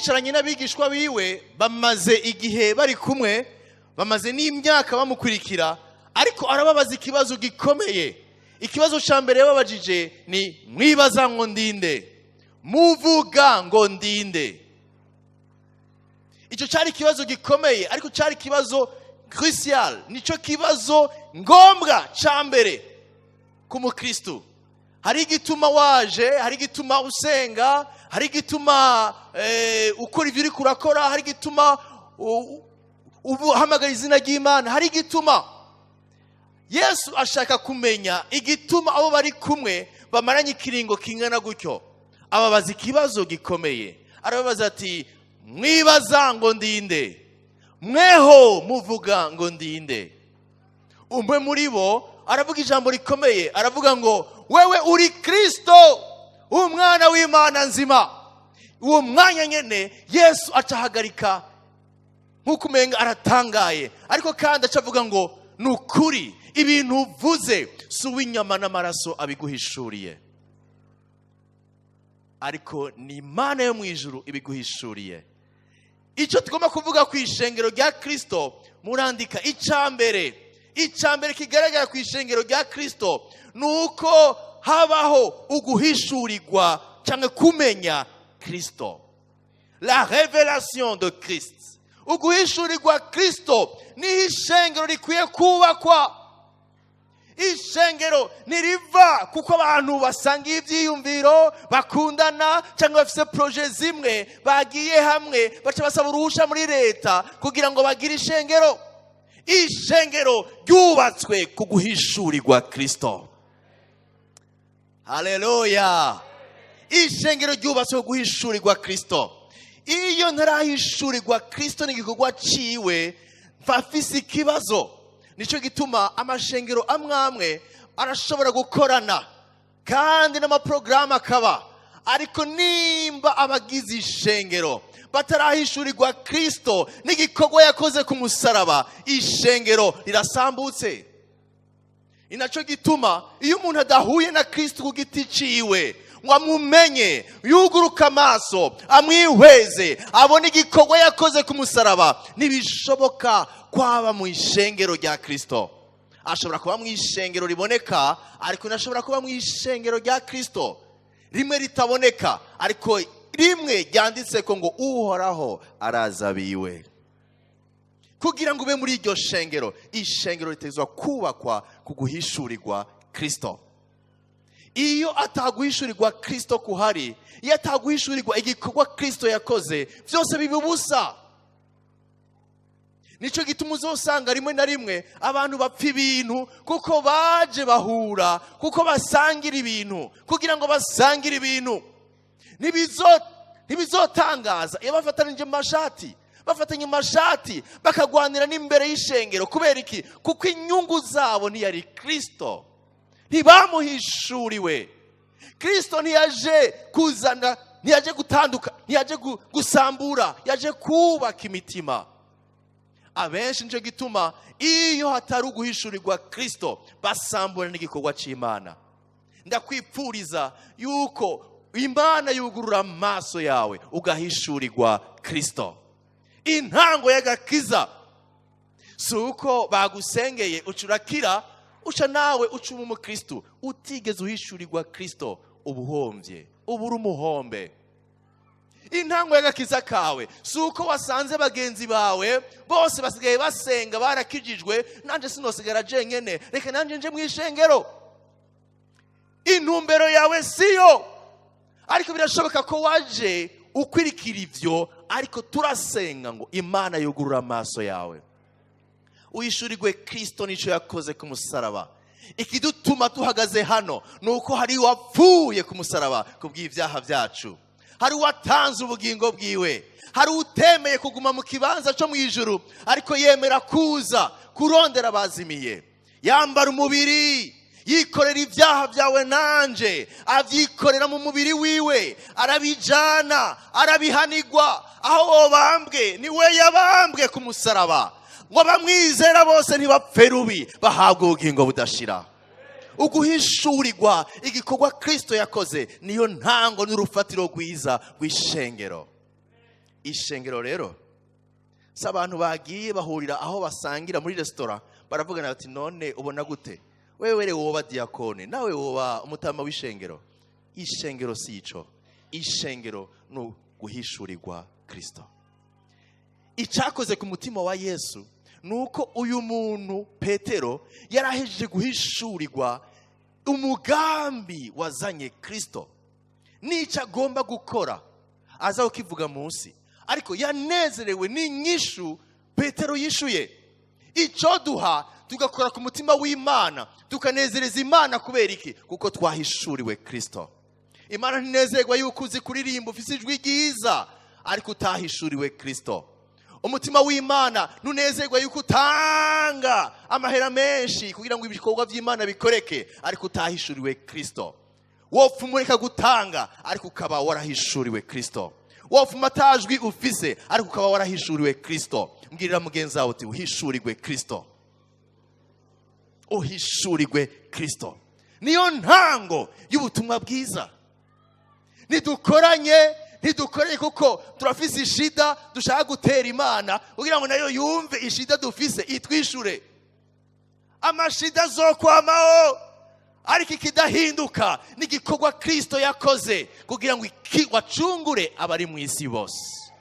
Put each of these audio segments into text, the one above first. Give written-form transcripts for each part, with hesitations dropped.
Yicaranye n'abigishwa biwe, bamaze igihe bari kumwe, bamaze n'imyaka bamukurikira, ariko arababaza ikibazo gikomeye. Ikibazo cya mbere yababajije ni: "Mwibaza ngo ndinde? Muvuga ngo ndinde?" Icyo cyari ikibazo gikomeye, ariko cyari ikibazo crucial, nicyo kibazo ngombwa cya mbere ku mukristu. Hari igituma waje, hari igituma usenga, hari igituma ukora ibyo uriko urakora, hari igituma uhamagara izina ry'Imana, hari igituma. Yesu ashaka kumenya igituma abo bari kumwe bamaranye ikiringo kingana gutyo. Ababaza ikibazo gikomeye, arababaza ati: "Mwibaza ngo ndinde? Mweho muvuga ngo ndinde?" Umwe muri bo aravuga ijambo rikomeye, aravuga ngo: "Wewe uri Kristo, umwana w'Imana nzima." Uwo mwanya nyene Yesu acahagarika nk'uko umenga aratangaye, ariko kandi aca avuga ngo: "Ni ukuri, ibintu uvuze si uw'inyama n'amaraso abiguhishuriye, ariko ni Imana yo mu ijuru ibiguhishuriye." Icyo tugomba kuvuga ku ishengero rya Kristo, murandika: icya mbere kigaragara ku ishengero rya Kristo ni uko habaho uguhishurirwa cyangwa kumenya Kristo, la révélation de Christ. Uguhishurirwa Kristo niho ishengero rikwiye kubakwa. Ishengero ntiriva kuko abantu basangiye ibyiyumviro, bakundana cyangwa bafite projets zimwe, bagiye hamwe baca basaba uruhusha muri leta kugira ngo bagire ishengero. Ishengero ryubatswe ku guhishurirwa Kristo. Haleluya! Ishengero ryubatswe ku guhishurirwa Kristo. Iyo ntarahishurirwa Kristo n'igikorwa ciwe, mfise ikibazo. Nicyo gituma amashengero amwe amwe arashobora gukorana kandi n'amaporogaramu akaba, ariko nimba abagize ishengero batarahishurirwa Kristo n'igikorwa yakoze ku musaraba, ishengero rirasambutse. Ni nacyo gituma iyo umuntu adahuye na Kristo ku giti ciwe ngo amumenye, yuguruke amaso, amwihweze, abone igikorwa yakoze ku musaraba, ntibishoboka kwaba mu ishengero rya Kristo. Ashobora kuba mu ishengero riboneka, ariko ntashobora kuba mu ishengero rya Kristo rimwe ritaboneka, ariko rimwe ryanditse ko ngo Uhoraho araza biwe. Kugira ngo ube muri iryo shengero, ishengero ritezwa kubakwa ku guhishurirwa Kristo. Iyo ataguhishurirwa Kristo kuhari, iyo ataguhishurirwa igikorwa Kristo yakoze, byose biba ubusa. Nicyo gituma uzosanga rimwe na rimwe abantu bapfa ibintu kuko baje bahura, kuko basangira ibintu, kugira ngo basangire ibintu. Ntibizotangaza iyo bafatanije mu mashati, bafatanye mu mashati bakagwanira n'imbere y'ishengero. Kubera iki? Kuko inyungu zabo ntiyari Kristo, ntibamuhishuriwe. Kristo ntiyaje kuzana, ntiyaje gutanduka, ntiyaje gusambura, yaje kubaka imitima. Abenshi nicyo gituma iyo hatari uguhishurirwa Kristo basambura n'igikorwa cy'Imana. Ndakwipfuriza yuko Imana yugurura amaso yawe ugahishurirwa Kristo. Intango y'agakiza si uko bagusengeye uca urakira, uca nawe uca uba umukristo. Utigeze uhishurirwa Kristo, uba uhombye, uba uri umuhombe. Intango y'agakiza kawe si uko wasanze bagenzi bawe bose basigaye basenga, barakijijwe, nanjye sinosigara jenyene, reka nanjye nje mu ishengero. Intumbero yawe siyo, ariko birashoboka ko waje ukwirikira ibyo. Ariko turasenga ngo Imana yugurure amaso yawe, uhishurirwe Kristo n'icyo yakoze ku musaraba. Ikidutuma tuhagaze hano ni uko hari uwapfuye ku musaraba ku bw'ibyaha byacu, hari uwatanze ubugingo bwiwe, hari utemeye kuguma mu kibanza cyo mu ijuru, ariko yemera kuza kurondera abazimiye, yambara umubiri, yikorera ibyaha byawe nanje, abyikorera mu mubiri wiwe, arabijana, arabihanigwa. Aho wobambwe niwe yabambwe ku musaraba, ngo abamwizera bose ntibapfe rubi, bahabwe ubugingo budashira. Uguhishurirwa igikorwa Kristo yakoze niyo ntango n'urufatiro rwiza rw'ishengero. Ishengero rero si abantu bagiye bahurira aho basangira muri resitora, baravugana bati: "None ubona gute? Wewe rero woba diyakone, nawe woba umutama w'ishengero." Ishengero si ico. Ishengero ni guhishurirwa Kristo. Icyakoze ku mutima wa Yesu ni uko uyu muntu Petero yarahejeje guhishurirwa umugambi wazanye Kristo n'icyo agomba gukora, aza kukivuga munsi. Ariko yanezerewe n'inyishu Petero yishuye. Icyo duha tugakora ku mutima w'Imana, tukanezereza Imana. Kubera iki? Kuko twahishuriwe Kristo. Imana ntinezerwa yuko uzi kuririmba, ufite ijwi ryiza, ariko utahishuriwe Kristo. Umutima w'Imana ntunezerwa yuko utanga amahera menshi kugira ngo ibikorwa by'Imana bikoreke, ariko utahishuriwe Kristo. Wopfa umureka gutanga, ariko ukaba warahishuriwe Kristo. Wopfa atajwi ufise, ariko ukaba warahishuriwe Kristo. Mbwirira mugenzi wawe uti: "Uhishurirwe Kristo, uhishurirwe Kristo." Niyo ntango y'ubutumwa bwiza. Ntidukoranye, ntidukoranye kuko turafise ishida dushaka gutera Imana kugira ngo nayo yumve ishida dufise, itwishure. Amashida azokwamaho, ariko ikidahinduka n'igikorwa Kristo yakoze kugira ngo wacungure abari mu isi bose.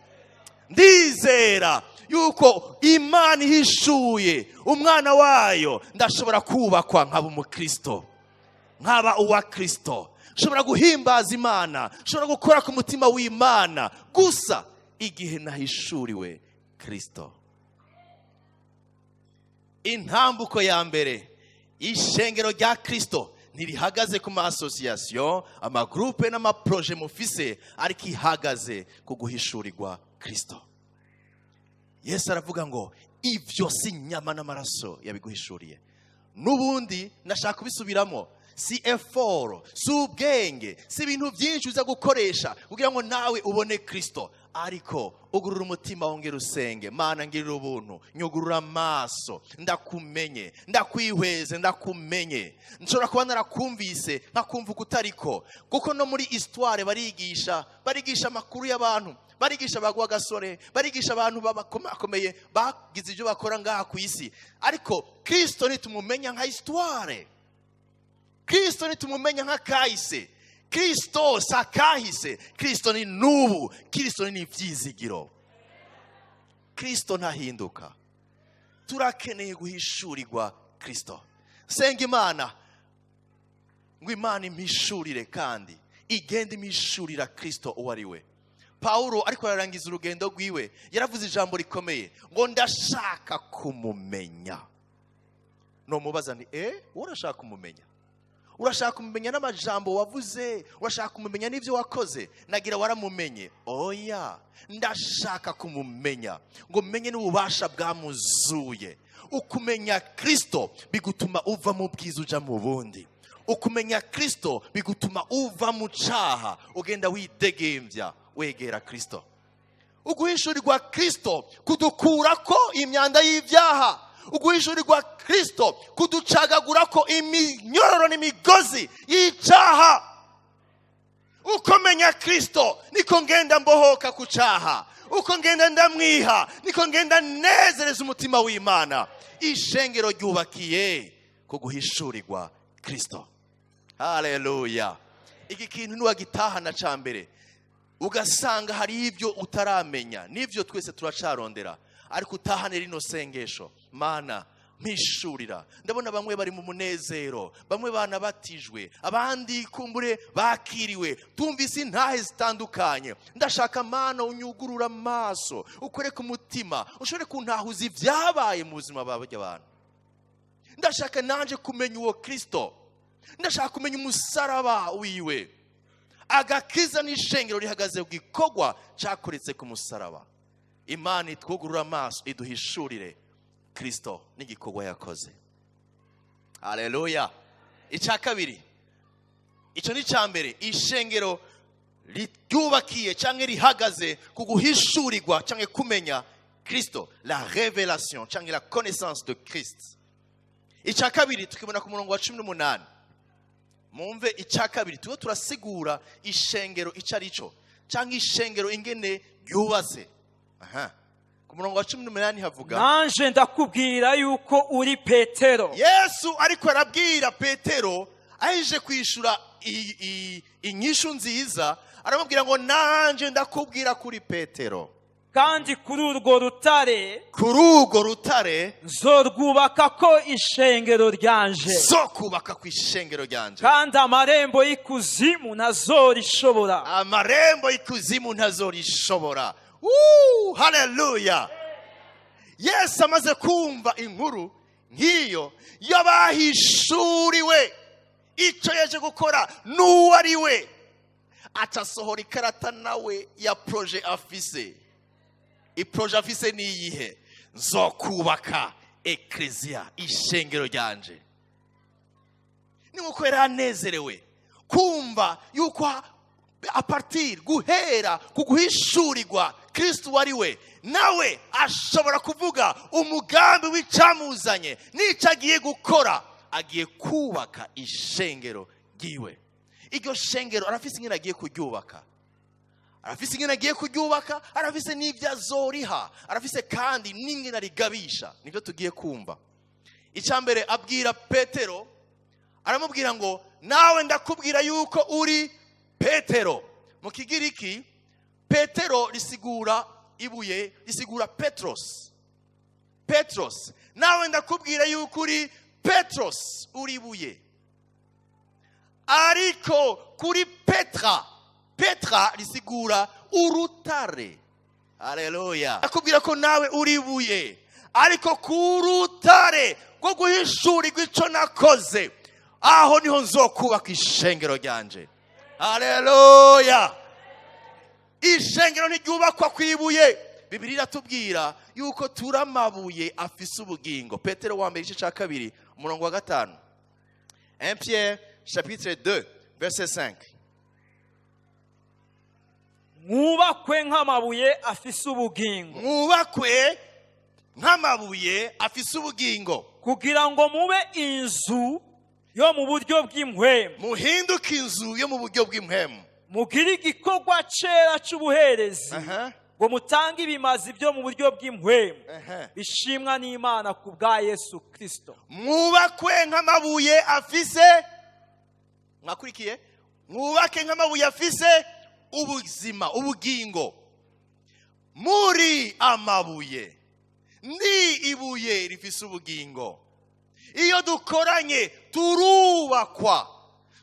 Ndizera yuko Imana ihishuye umwana wayo, ndashobora kubakwa nkaba umukristo, nkaba uwa Kristo, nshobora guhimbaza Imana, nshobora gukora ku mutima w'Imana gusa igihe nahishuriwe Kristo. Intambuko ya mbere: ishengero rya Kristo ntirihagaze ku ma association, amagroupe n'amaprojet mufise, ariko ihagaze ku guhishurirwa Kristo. Yesu aravuga ngo: "Ibyo si inyama n'amaraso yabiguhishuriye." N'ubundi ndashaka kubisubiramo: si effort, si ubwenge, si ibintu byinshi uza gukoresha kugira ngo nawe ubone Kristo, ariko ugurura umutima, wongera usenge: "Mana, ngirira ubuntu, nyugurura amaso, ndakumenye, ndakwihweze, ndakumenye." Nshobora kuba narakumvise, nkakumva uko utariko, kuko no muri histoire barigisha amakuru y'abantu, barigisha bagwa gasore, barigisha abantu bakomeye bagize ibyo bakora ngaha ku isi. Ariko Kristo nitumumenya nka histoire, Kristo nitumumenya nka kahise. Kristo si akahise, Kristo ni n'ubu, Kristo ni ibyizigiro, Kristo ntahinduka. Turakeneye guhishurirwa Kristo. Senga Imana ngo Imana impishurire, kandi igende impishurira Kristo uwo ari we. Pawulo ariko ararangiza urugendo rwiwe, yaravuze ijambo rikomeye ngo: "Ndashaka kumumenya." Nomubaza ni: "E, wowe urashaka kumumenya? Urashaka kumumenya n'amajambo wavuze? Urashaka kumumenya n'ibyo wakoze? Nagira waramumenye." "Oya, ndashaka kumumenya ngo menye n'ububasha bwamuzuye." Ukumenya Kristo bigutuma uva mu bwiza uja mu bundi. Ukumenya Kristo bigutuma uva mu caha, ugenda widegembya, wegera Kristo. Uguhishurirwa Kristo kudukura ko imyanda y'ibyaha. Uguhishurirwa Kristo kuducagagura ko iminyororo n'imigozi y'icaha. Uko menya Kristo niko ngenda mbohoka ku caha. Uko ngenda ndamwiha niko ngenda nezereza umutima w'Imana. Ishengero ryubakiye ku guhishurirwa Kristo. Haleluya! Iki kintu niwagitahana ca mbere, ugasanga hari ibyo utaramenya, n'ibyo twese turacarondera, ariko utahane rino sengesho: "Mana, mpishurira." Ndabona bamwe bari mu munezero, bamwe banabatijwe, abandi kumbure bakiriwe, tumvise intahe zitandukanye. Ndashaka, Mana, unyugurura amaso, ukore ku mutima, ushobore kuntahuza ibyabaye mu buzima bw'abantu. Ndashaka nanje kumenya uwo Kristo, ndashaka kumenya umusaraba wiwe. Agakiza n'ishengero rihagaze ku gikorwa cyakoretse ku musaraba. Imana itwugurura amaso, iduhishurire Kristo n'igikorwa yakoze. Haleluya! Icya kabiri, icyo ni icya mbere: ishengero ryubakiye cyangwa rihagaze ku guhishurirwa cyangwa kumenya Kristo, la révélation cyangwa la connaissance de Christ. Icya kabiri tukibona ku murongo wa 18. Mumve icya kabiri, tuba turasigura ishengero icyo ari cyo cyangwa ishengero ingene ryubatse. Aha, ku murongo wa 18 havuga: Nanje ndakubwira yuko uri Petero. Yesu ariko arabwira Petero, aheje kwishura inyishu nziza, aramubwira ngo: "Nanje ndakubwira kuri Petero." Kandi kuri urwo rutare, Kuri urwo rutare, nzorwubaka ko ishengero ryanje. Zo kubaka ku ishengero ryanje. Kandi amarembo y'ikuzimu ntazorishobora. Amarembo y'ikuzimu ntazorishobora. Woo! Haleluya! Yesu amaze kumva inkuru nk'iyo y'abahishuriwe icyo yaje gukora n'uwo ari we, aca asohora ikarata nawe ya projet afise. I projet afise ni iyihe? Nzokubaka ekleziya, ishengero ryanje. Ni nkuko yari anezerewe kumva yuko à partir, guhera ku guhishurirwa Kristo wari we, nawe ashobora kuvuga umugambi w'icyamuzanye n'icyo agiye gukora. Agiye kubaka ishengero ryiwe. Iryo shengero arafise ingene agiye kuryubaka, arafise ingene agiye kuryubaka, arafise n'ibyo azoriha, arafise kandi n'ingene arigabisha. Nibyo tugiye kumva. Icya mbere abwira Petero, aramubwira ngo: "Nawe ndakubwira yuko uri Petero." Mu Kigiriki Petero risigura ibuye, risigura Petros. Petros, nawe ndakubwira yuko uri Petros, uri ibuye. Ariko kuri Petra, Petra risigura urutare. Haleluya! Akubwira ko nawe uri ibuye, ariko ku rutare rwo guhishurirwa ico nakoze, aho niho nzokubaka ishengero ryanje. Haleluya! Ishengero ntiryubakwa ku ibuye. Bibiliya iratubwira yuko turi amabuye afise ubugingo. Petero wa mbere, igice cya 2, umurongo wa 5. 1 Pierre chapitre 2 verset 5. Mwubakwe nk'amabuye afise ubugingo, Mwubakwe nk'amabuye afise ubugingo, kugira ngo mube inzu yo mu buryo bw'impwemu, muhinduke inzu yo mu buryo bw'impwemu, mugire igikorwa cera c'ubuherezi, ngo mutange ibimazi byo mu buryo bw'impwemu, bishimwa n'Imana ku bwa Yesu Kristo. Mwubakwe nk'amabuye afise, mwakurikiye? Mwubake nk'amabuye afise ubuzima, ubugingo. Muri amabuye, ni ibuye rifise ubugingo. Iyo dukoranye turubakwa,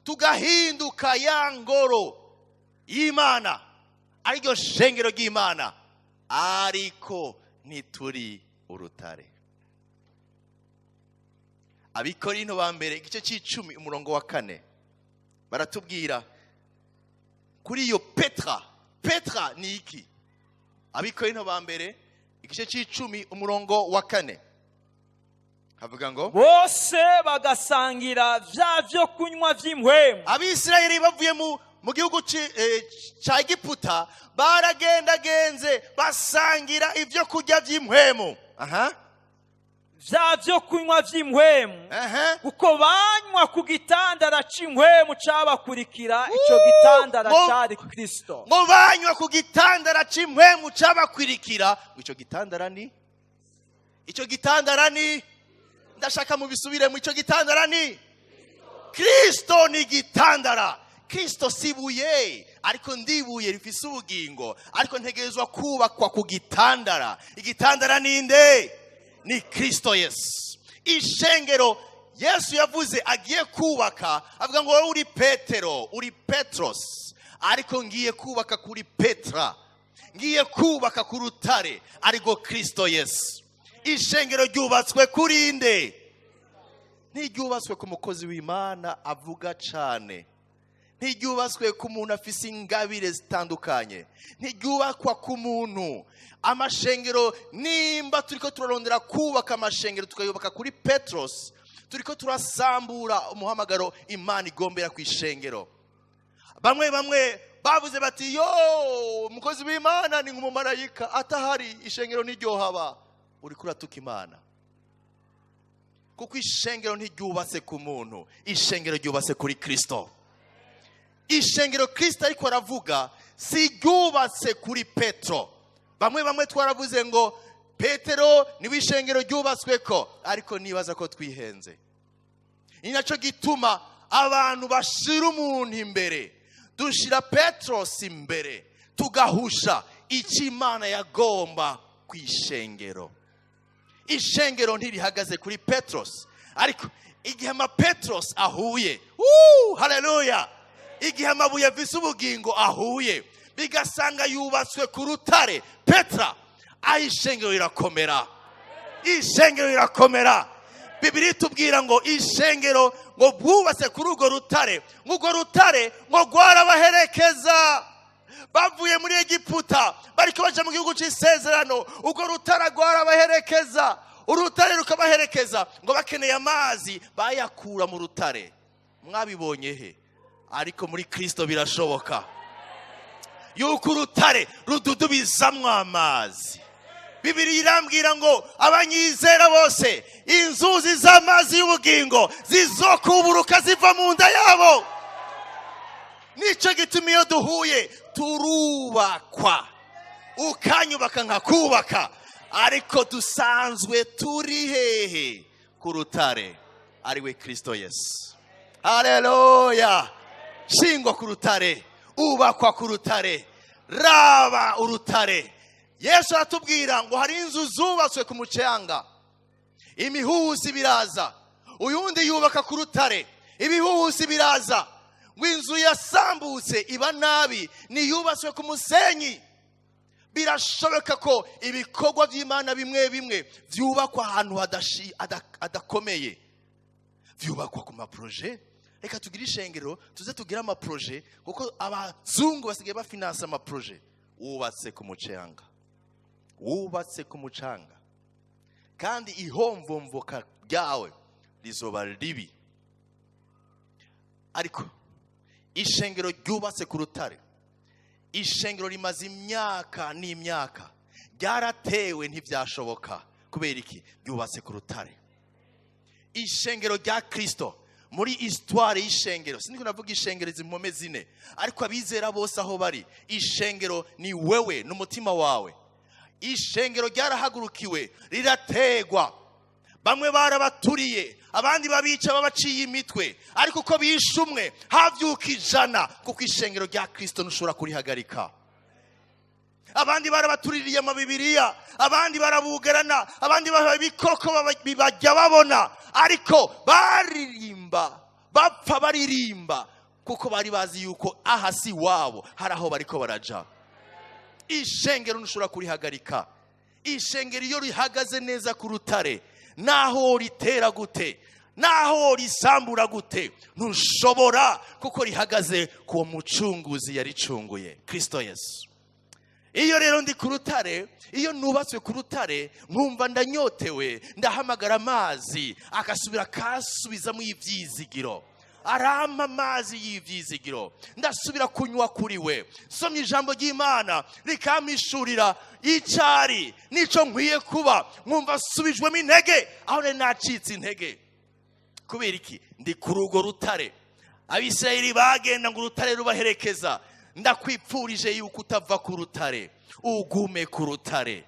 tugahinduka ya ngoro y'Imana, ariryo shengero ry'Imana, ariko ntituri urutare. Abikorinto ba mbere, igice c'10, umurongo wa 4, baratubwira kuri iyo Petra. Petra ni iki? Abikorinto ba mbere, igice c'10, umurongo wa 4, havuga ngo: Bose bagasangira vya vyo kunywa vy'impwemu. Abisirayeli bavuye mu gihugu ca Egiputa baragendagenze, basangira ibyo kurya by'impwemu. Aha. Vya vyo kunywa vy'impwemu, kuko banywa ku gitandara c'impwemu cabakurikira. Ico gitandara cari Kristo. Ngo banywa ku gitandara c'impwemu cabakwirikira. Ngo ico gitandara ni, icyo gitandara ni, ndashaka mubisubiremo, icyo gitandara ni Kristo. Ni igitandara. Kristo si ibuye, ariko ndibuye rifise ubugingo, ariko ntegerezwa kubakwa ku gitandara. Igitandara ninde? Ni Kristo Yesu. Ishengero Yesu yavuze agiye kubaka, avuga ngo: "Wowe uri Petero, uri Petros, ariko ngiye kubaka kuri Petra, ngiye kubaka ku rutare, ariko Kristo Yesu." Ishengero ryubatswe kuri nde? Ntiryubatswe ku mukozi w'Imana avuga cane, ntiryubatswe ku muntu afise ingabire zitandukanye, ntiryubakwa ku muntu. Amashengero, nimba turiko turarondera kubaka amashengero tukayubaka kuri Petros, turiko turasambura umuhamagaro Imana igombera ku ishengero. Bamwe bamwe bavuze bati: "Yo, umukozi w'Imana ni nk'umumarayika, atahari ishengero ntiryohaba." Uriko uratuka Imana, kuko ishengero ntiryubatse ku muntu, ishengero ryubatse kuri Kristo. Ishengero Kristo ariko aravuga si ryubatse kuri Petro. Bamwe bamwe twaravuze ngo Petero niwe ishengero ryubatswe ko, ariko nibaza ko twihenze. Ni nacyo gituma abantu bashira umuntu imbere, dushira Petros imbere, tugahusha icyo Imana yagomba ku ishengero. Ishengero ntirihagaze kuri Petros, ariko igihe ama Petros ahuye, haleluya, igihe amabuye avise ubugingo ahuye, bigasanga yubatswe ku rutare Petra, aho ishengero rirakomera, ishengero rirakomera. Bibiliya itubwira ngo ishengero ngo bwubatse kuri urwo rutare, ngo urwo rutare ngo rwarabaherekeza bavuye muri Egiputa bariko baja mu gihugu c'isezerano. Urwo rutare rwarabaherekeza, urutare rukabaherekeza, ngo bakeneye amazi bayakura mu rutare. Mwabibonye he? Ariko muri Kristo birashoboka yuko urutare rududubizamwo amazi. Bibiliya irambwira ngo abanyizera bose inzuzi z'amazi y'ubugingo zizokuburuka ziva mu nda yabo. Nicyo gituma iyo duhuye turubakwa, ukanyubaka nkakubaka, ariko dusanzwe turi hehe? Ku rutare, ariwe Kristo Yesu. Haleluya! Shingwa ku rutare, ubakwa ku rutare, raba urutare. Yesu aratubwira ngo hari inzu zubatswe ku mucanga, imihuhusi biraza, uyundi yubaka ku rutare, ibihuhusi biraza, ngo inzu yasambutse iba nabi niyubatswe ku musenyi. Birashoboka ko ibikorwa by'Imana bimwe bimwe byubakwa ahantu hadakomeye, byubakwa ku maproje. Reka tugire ishengero, tuze tugire amaproje, kuko abazungu basigaye bafinansa amaproje. Wubatse ku mucanga, wubatse ku mucanga, kandi ihomvomvoka ryawe rizoba ribi. Ariko ishengero ryubatse ku rutare, ishengero rimaze imyaka n'imyaka, ryaratewe ntibyashoboka. Kubera iki? Ryubatse ku rutare. Ishengero rya Kristo muri histoire y'ishengero, siniko navuga ishengero izi mpome zine, ariko abizera bose aho bari, ishengero ni wewe n'umutima wawe. Ishengero ryarahagurukiwe, rirategwa, bamwe barabaturiye, abandi babica babaciye imitwe, ariko uko bishe umwe havyuka 100, kuko ishengero rya Kristo ntushobora kurihagarika. Abandi barabatuririye amabibiriya, abandi barabugarana, abandi babaye ibikoko bibajya babona, ariko baririmba, bapfa baririmba, kuko bari bazi yuko aha si wabo, hari aho bariko baraja. Ishengero ntushobora kurihagarika. Ishengero iyo rihagaze neza ku rutare, naho ritera gute, naho risambura gute, ntushobora, kuko rihagaze ku mucunguzi yaricunguye, Kristo Yesu. Iyo rero ndi ku rutare, iyo nubatswe ku rutare, nkumva ndanyotewe, ndahamagara amazi agasubira akasubizamo ibyizigiro, arampa amazi y'ibyizigiro, ndasubira kunywa kuri we. Somye ijambo ry'Imana rikampishurira icyari nico nkwiye kuba, nkumva nsubijwemo intege aho nari nacitse intege. Kubera iki? Ndi kuri urwo rutare. Abisirayeli bagenda ngo urutare rubaherekeza. Ndakwipfurije yuko utava ku rutare, ugume ku rutare.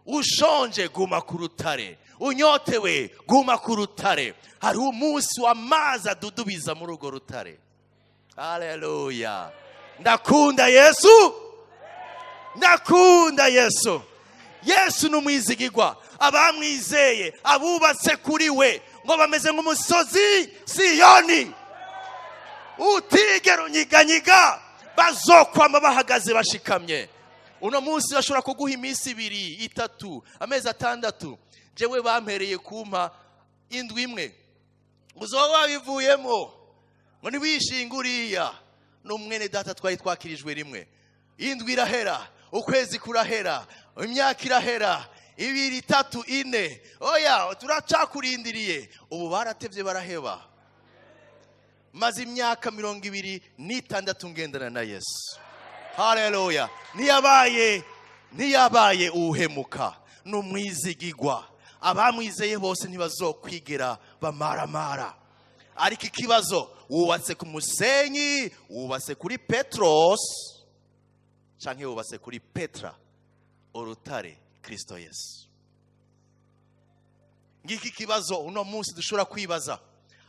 Ushonje guma ku rutare, unyotewe guma ku rutare. Hari umunsi w'amazi adudubiza muri urwo rutare. Haleluya! Ndakunda Yesu, ndakunda Yesu. Yesu ni umwizigirwa, abamwizeye, abubatse kuri we, ngo bameze nk'umusozi Siyoni utigera unyiganyiga, bazokwama bahagaze bashikamye. Uno munsi bashobora kuguha iminsi 2, 3, amezi 6. Jewe bampereye kumpa indwi imwe, uzoba wabivuyemo ngo ntiwishinge uriya n'umwene data twari twakirijwe rimwe. Indwi irahera, ukwezi kurahera, imyaka irahera, 2, 3, 4, oya turacakurindiriye. Ubu baratevye baraheba. Maze imyaka 26 ngendana na Yesu. Haleluya! Ntiyabaye uhemuka, n'umwizigigwa. Abamwizeye bose ntibazokwigera bamaramara. Ariko ikibazo, wubatse ku musenyi, wubatse kuri Petros, canke wubatse kuri Petra? Urutare Kristo Yesu. Ngiki kibazo uno munsi dushobora kwibaza.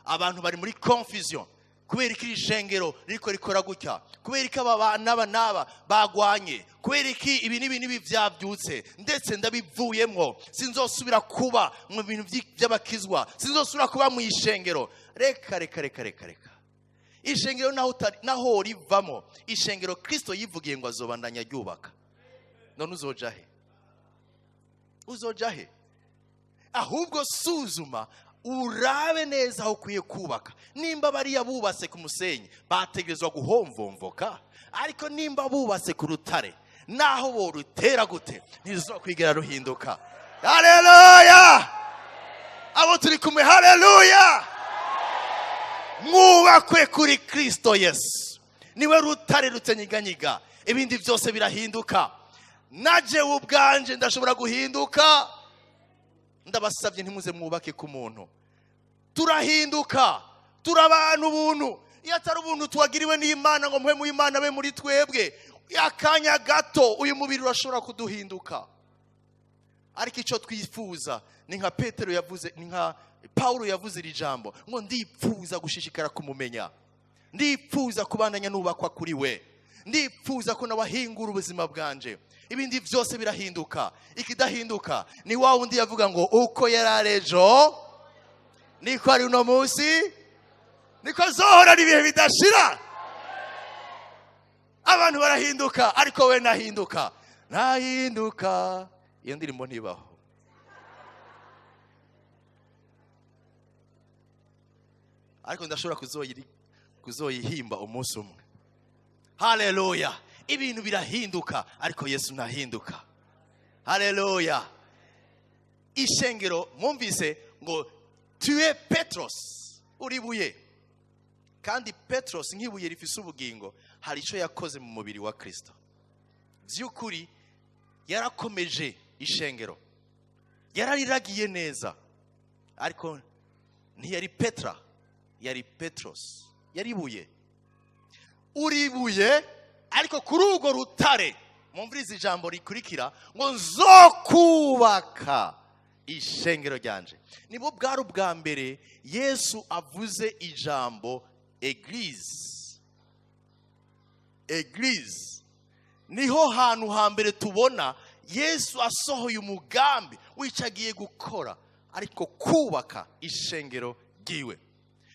Abantu bari muri confusion kubera iki iri shengero ririko rikora gutya, kubera iki aba n'aba n'aba bagwanye, kubera iki ibi n'ibi n'ibi vyavyutse, ndetse ndabivuyemwo, sinzosubira kuba mu bintu vy'abakizwa, sinzosubira kuba mu ishengero. Reka reka reka reka reka. Ishengero naho utari, naho rivamo, ishengero Kristo yivugiye ngo azobandanya ryubaka. None uzoja he? Uzoja he? Ahubwo suzuma urabe neza aho ukwiye kubaka. Nimba bariya bubatse ku musenyi bategerezwa guhomvomvoka, ariko nimba bubatse ku rutare naho borutera gute ntiruzokwigera ruhinduka. Haleluya! Abo turi kumwe, haleluya! Mwubakwe kuri Kristo Yesu, niwe rutare rutanyiganyiga. Ibindi byose birahinduka. Naje ubwanje ndashobora guhinduka. Ndabasabye ntimuze mwubake ku muntu. Turahinduka, turi abantu ubuntu. Iyo atari ubuntu twagiriwe n'Imana ngo muhe mu Imana be muri twebwe, akanya gato uyu mubiri urashobora kuduhinduka. Ariko icyo twifuza ni nka Petero yavuze, ni nka Paulo yavuze iri jambo ngo ndipfuza gushishikara kumumenya, ndipfuza kubandanya nubakwa kuri we, ndipfuza ko nawahingura ubuzima bwanje. Ibindi byose birahinduka. Ikidahinduka ni wa wundi yavuga ngo uko yari ejo niko ari uno munsi, niko azohora ibihe bidashira. Abantu barahinduka ariko we nahinduka, nahinduka. Iyo ndirimbo ntibaho. Ariko ndashobora kuzoyihimba umunsi umwe. Haleluya! Ibintu birahinduka ariko Yesu ntahinduka. Haleluya! Ishengero mwumvise ngo tu es Petros, uri buye. Kandi Petros nk'ibuye rifise ubugingo hari ico yakoze mu mubiri wa Kristo. By'ukuri yarakomeje ishengero, yarariragiye neza, ariko ntiyari Petra, yari Petros, yari ibuye. Uri ibuye, ariko kuri urwo rutare mwumvirize ijambo rikurikira ngo nzokubaka ishengero ryanje. Nibwo bwari ubwa mbere Yesu avuze ijambo eglise. Eglise niho hantu hambere tubona Yesu asohoye umugambi w'ico agiye gukora, ariko kubaka ishengero ryiwe.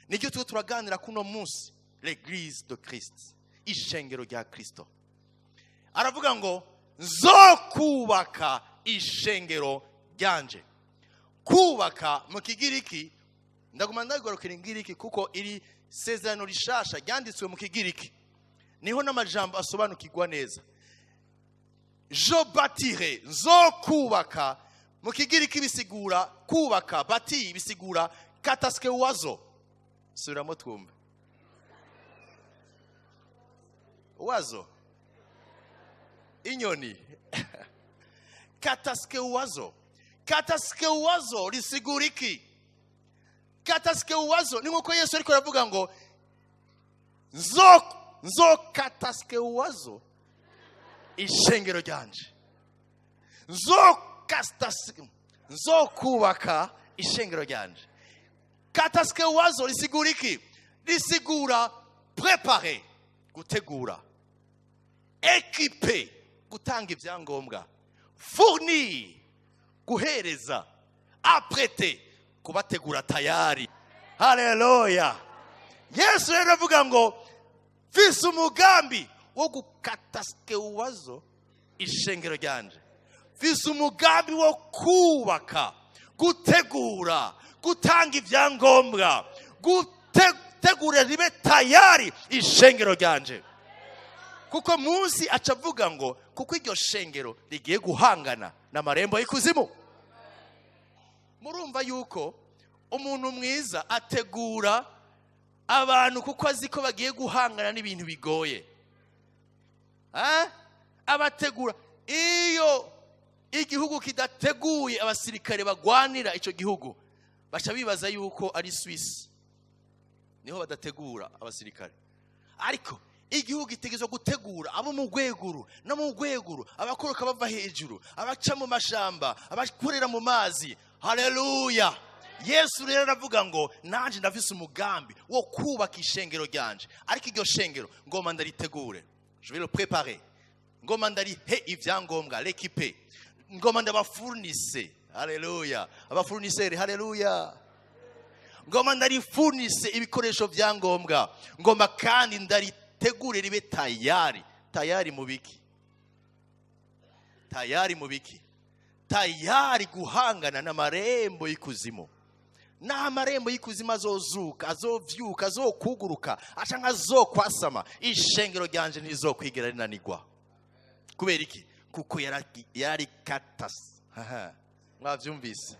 Nicyo tuba turaganira kuno munsi, l'église de Christ, ishengero rya Kristo. Aravuga ngo nzokubaka ishengero ryanje. Kubaka mu Kigiriki, ndaguma ndagarukira Ingiriki kuko iri sezerano rishasha ryanditswe mu Kigiriki, niho n'amajambo asobanukirwa neza. Je bâtirai, nzokubaka. Mu Kigiriki bisigura kubaka, bâtir bisigura kataskewazo. Subiramo twumve. Wazo inyoni. Kataskewazo. Kataskewazo risigura iki? Kataskewazo ni nkuko Yesu ariko aravuga ngo nzo kataskewazo ishengero ryanje, nzo kubaka ishengero ryanje. Kataskewazo risigura iki? Risigura préparer, gutegura, équiper, gutanga ibyangombwa, fournir, guhereza, apprêter, kubategura tayari. Haleluya! Yesu rero avuga ngo mfise umugambi wo gukataskewazo ishengero ryanje, mfise umugambi wo kubaka, gutegura, gutanga ibyangombwa, gutegura ribe tayari ishengero ryanje. Kuko munsi aca avuga ngo kuko iryo shengero rigiye guhangana n'amarembo y'ikuzimu. Murumva yuko umuntu mwiza ategura abantu kuko azi ko bagiye guhangana n'ibintu bigoye. Abategura. Iyo igihugu kidateguye abasirikare bagwanira ico gihugu, baca bibaza yuko ari Swiss, niho badategura abasirikare. Ariko Igihugu gitegerezwa gutegura abo mu rwego no mu rwego, abakoroka bava hejuru, abaca mu mashamba, abakorera mu mazi. Haleluya! Yesu rero aravuga ngo nanjye ndafise umugambi wo kubaka ishengero ryanje, ariko iryo shengero ngomba ndaritegure. Je vais le préparer. Ngomba ndarihe ibyangombwa, l'équipe, ngomba ndabafournisse. Haleluya! Abafournisseurs, haleluya! Ngomba ndarifournisse ibikoresho byangombwa, ngomba kandi ndaritegure ribe tayari. Tayari mu biki? Tayari mu biki? Tayari guhangana n'amarembo y'ikuzimu. N'amarembo y'ikuzimu azozuka, azovyuka, azokuguruka, aca azokwasama, ishengero ryanje ntirizokwigera rinanigwa. Kubera iki? Kuko yararikatase. Mwavyumvise?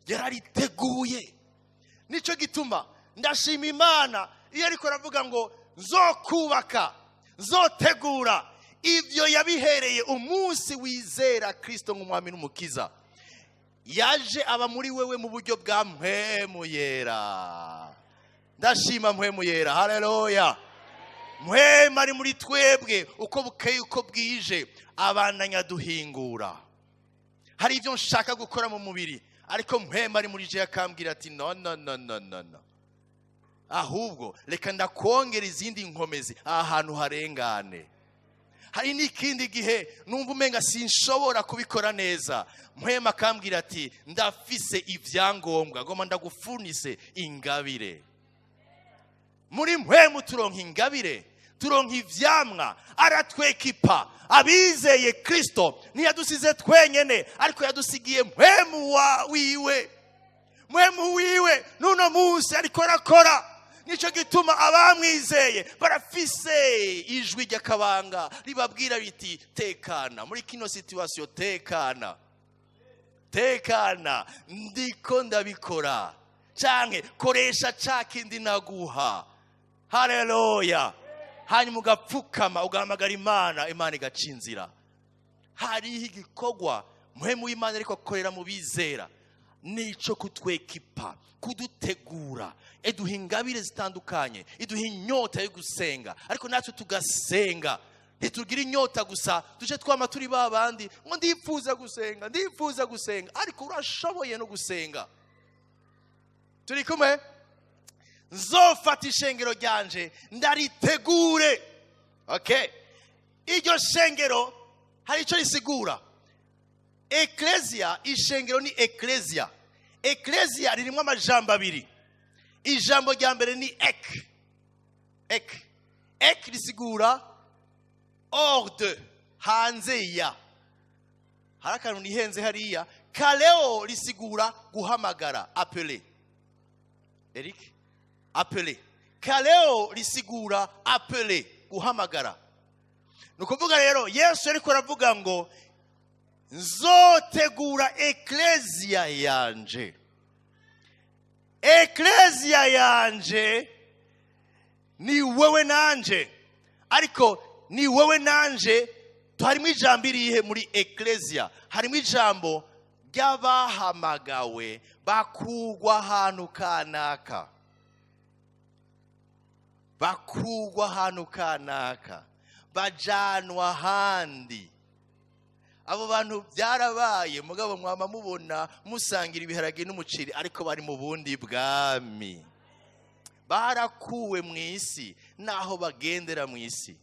Yarariteguye. Nicyo gituma ndashima Imana iyo ariko aravuga ngo nzokubaka, nzotegura. Ibyo yabihereye umunsi wizera Kirisito nk'umwami n'umukiza. Yaje aba muri wewe mu buryo bwa Mpwemu Yera. Ndashima Mpwemu Yera. Haleluya! Mpwemu ari muri twebwe, uko bukeye uko bwije abandanya duhingura. Hari ibyo nshaka gukora mu mubiri, ariko Mpwemu ari muri je akambwira ati: "No, no, no, no, no, no, ahubwo reka ndakongera izindi nkomezi aha hantu harengane." Hari n'ikindi gihe numva umenga sinshobora kubikora neza, Mpwemu akambwira ati: "Ndafise ibyangombwa, ngomba ndagufournisse ingabire." Muri Mpwemu turonka ingabire, turonka ivyamwa, aratwéquipa. Abizeye Kristo ntiyadusize twenyene, ariko yadusigiye Mpwemu wa wiwe. Mpwemu wiwe n'uno munsi ariko arakora. Nicyo gituma abamwizeye barafise ijwi ry'akabanga ribabwira riti: "Tekana muri kino situation, tekana, tekana, ndiko ndabikora," canke "Koresha ca kindi naguha." Haleluya! Hanyuma ugapfukama, ugahamagara Imana, Imana igaca inzira. Hariho igikorwa Muhemu w'Imana ariko akorera mu bizera, nico kutwéquipa, kudutegura. Iduha ingabire zitandukanye, iduha inyota yo gusenga, ariko natwe tugasenga, ntitugira inyota gusa tuje twama turi ba bandi ngo "Ndifuza gusenga, ndifuza gusenga." Ariko urashoboye no gusenga. Turi kumwe? Nzofata ishengero ryanje ndaritegure. Okay, iryo shengero hari icyo risigura. Ecclesia, ishengero ni ecclesia. Ecclesia ririmo amajambo abiri. Ijambo rya mbere ni ek. Ek, ek risigura hors de, hanze ya. Hari akantu nihenze hariya. Kaleo risigura guhamagara, appeler. Eric, appeler. Kaleo risigura appeler, guhamagara. Ni ukuvuga rero Yesu ariko aravuga ngo nzotegura ecclesia yanje. Ecclesia yanje ni wewe nanje, ariko ni wewe nanje harimo ijambo irihe? Muri ecclesia harimo ijambo ry'abahamagawe bakugwa ahantu kanaka, bakugwa ahantu kanaka, bajanwa ahandi. Abo bantu byarabaye, mugabo mwama mubona musangira ibiharage n'umuceri, ariko bari mu bundi bwami, barakuwe mu isi n'aho bagendera mu isi.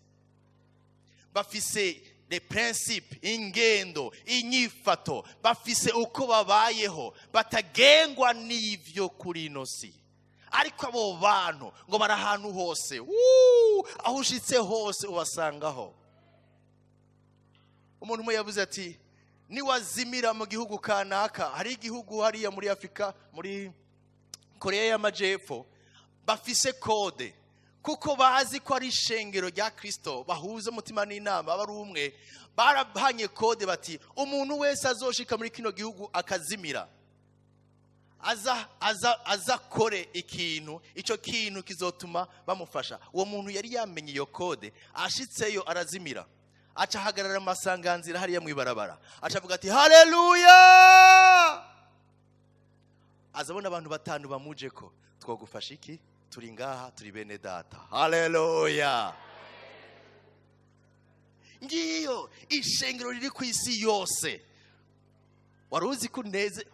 Bafise les principes, ingendo, inyifato, bafise uko babayeho, batagengwa n'ivyo kuri ino si. Ariko abo bantu ngo bari ahantu hose. Wuu! Aho ushitse hose ubasangaho. Umuntu umwe yavuze ati niwazimira mu gihugu kanaka, hari igihugu hariya muri Afurika, muri Korea y'Amajepfo, bafise code kuko bazi ko ari ishengero rya Kristo, bahuza umutima n'inama, aba ari umwe. Barahanye code bati umuntu wese azoshika muri kino gihugu akazimira, aza aza aza kore ikintu, icyo kintu kizotuma bamufasha. Uwo muntu yari yamenye iyo code, ashitseyo arazimira, aca ahagarara mu masanganzira hariya mu ibarabara, aca avuga ati: "Haleluya!" Azabona abantu batanu bamuje ko: "Twagufasha iki? Turi." Turi ngaha, turi bene data. Haleluya! Ngiyo ishengero riri ku isi yose. Wari uzi ko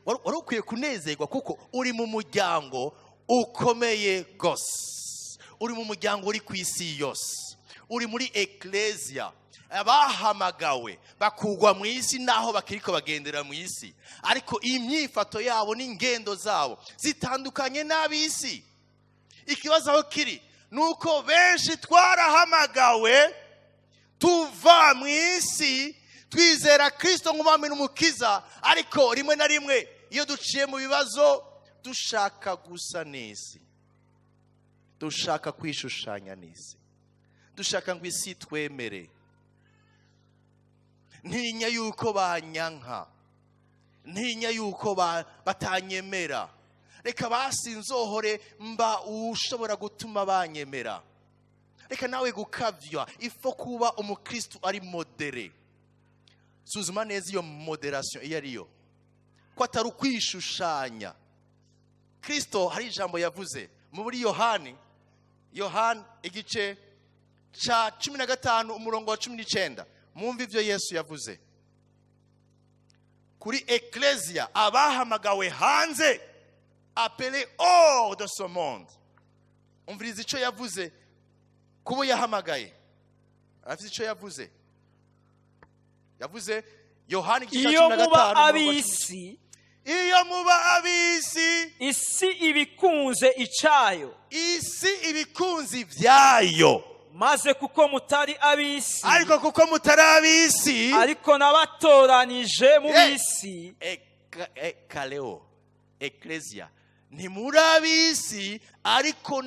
wari ukwiye kunezerwa kuko uri mu muryango ukomeye gose, uri mu muryango uri ku isi yose, uri muri ecclesia, abahamagawe bakugwa mu isi naho bakiriko bagendera mu isi, ariko imyifato yabo n'ingendo zabo zitandukanye n'ab'isi. Ikibazo aho kiri ni uko benshi twarahamagawe tuva mu isi, twizera Kristo nk'umwami n'umukiza, ariko rimwe na rimwe iyo duciye mu bibazo dushaka gusa n'isi, dushaka kwishushanya n'isi, dushaka ngo isi twemere. Ntinya yuko banyanka, ntinya yuko batanyemera, reka basi nzohore mba ushobora gutuma banyemera. Reka nawe gukavya, il faut kuba umukristo ari modéré. Suzuma neza iyo modération iyo ariyo, ko atari ukwishushanya. Kristo hari ijambo yavuze muri Yohani, Yohani igice ca 15 umurongo wa 19. Mwumve ivyo Yesu yavuze kuri ecclesia, abahamagawe hanze, appelé hors de ce monde. Umviriza ico yavuze kubo yahamagaye. Arafite ico yavuze. Yavuze Yohani igice ca Iyo 15 muba umurongo wa ab'isi, Iyo muba ab'isi, isi ibikunze icayo. Isi ibikunze ibyayo. Maze kuko mutari ab'isi, Ariko kuko mutari ab'isi, ariko nabatoranije mu b'isi. Kaleo ecclesia, ntimuri ab'isi, ariko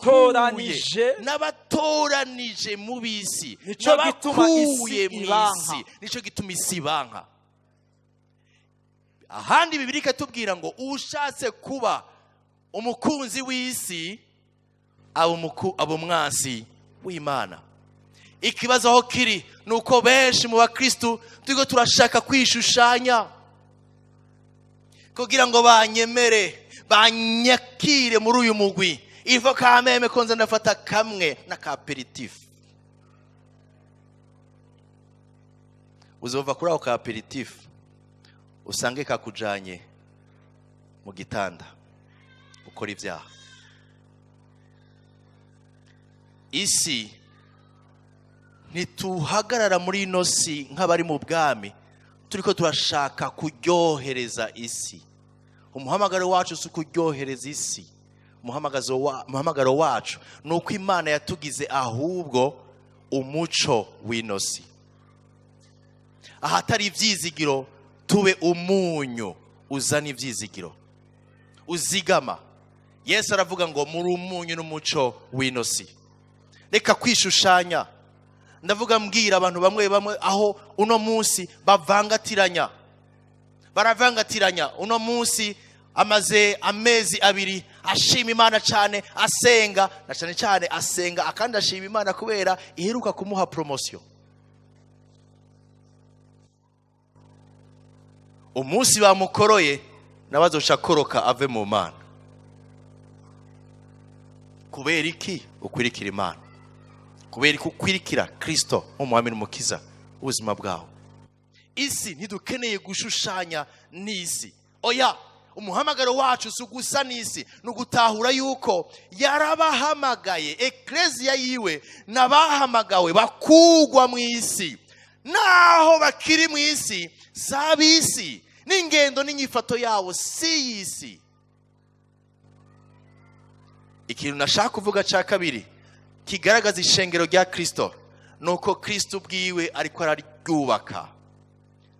Toranije. N'abatoranije mu b'isi. Nico gituma isi N'abakuye mu ibanka. isi, nico gituma isi ibanka. Ahandi Bibiliya ikatubwira ngo ushatse kuba umukunzi w'isi aba umwansi w'Imana. Ikibazo aho kiri ni uko benshi mu bakristu turiko turashaka kwishushanya kugira ngo banyemere, banyakire muri uyu mugwi. Ivo kameme ko nza ndafata kamwe n'aka apéritif. Uzova kuri ako ka apéritif usange kakujanye mu gitanda ukora ibyaha. Isi ntituhagarara muri ino si nk'abari mu bwami turiko turashaka kuryohereza isi. Umuhamagaro wacu si ukuryohereza isi. Umuhamagaro wacu ni uko Imana yatugize ahubwo umuco w'ino si. Ahatari ivyizigiro tube umunyu uzana ivyizigiro, uzigama. Yesu aravuga ngo muri umunyu n'umuco w'ino si. Reka kwishushanya. Ndavuga mbwira abantu bamwe bamwe aho uno munsi bavangatiranya, baravangatiranya. Uno munsi amaze amezi 2 ashima Imana cyane, asenga na cyane cyane asenga akandi ashima Imana kubera iheruka kumuha promotion. Umunsi bamukoroye nawe azoca akoroka ave mu Mana. Kubera iki ukwirikira Imana? Kubera iki ukwirikira Kristo nk'umwami n'umukiza w'ubuzima bwawe? Isi ntidukeneye gushushanya n'isi. Oya, umuhamagaro wacu si ugusa n'isi, ni ugutahura yuko yarabahamagaye. Ecclesia yiwe n'abahamagawe bakugwa mu isi, naho bakiri mu isi si ab'isi, n'ingendo n'inyifato yabo si y'isi. Ikintu nashaka kuvuga cya kabiri kigaragaza ishengero rya Kristo ni uko Kristo ubwiwe ariko araryubaka,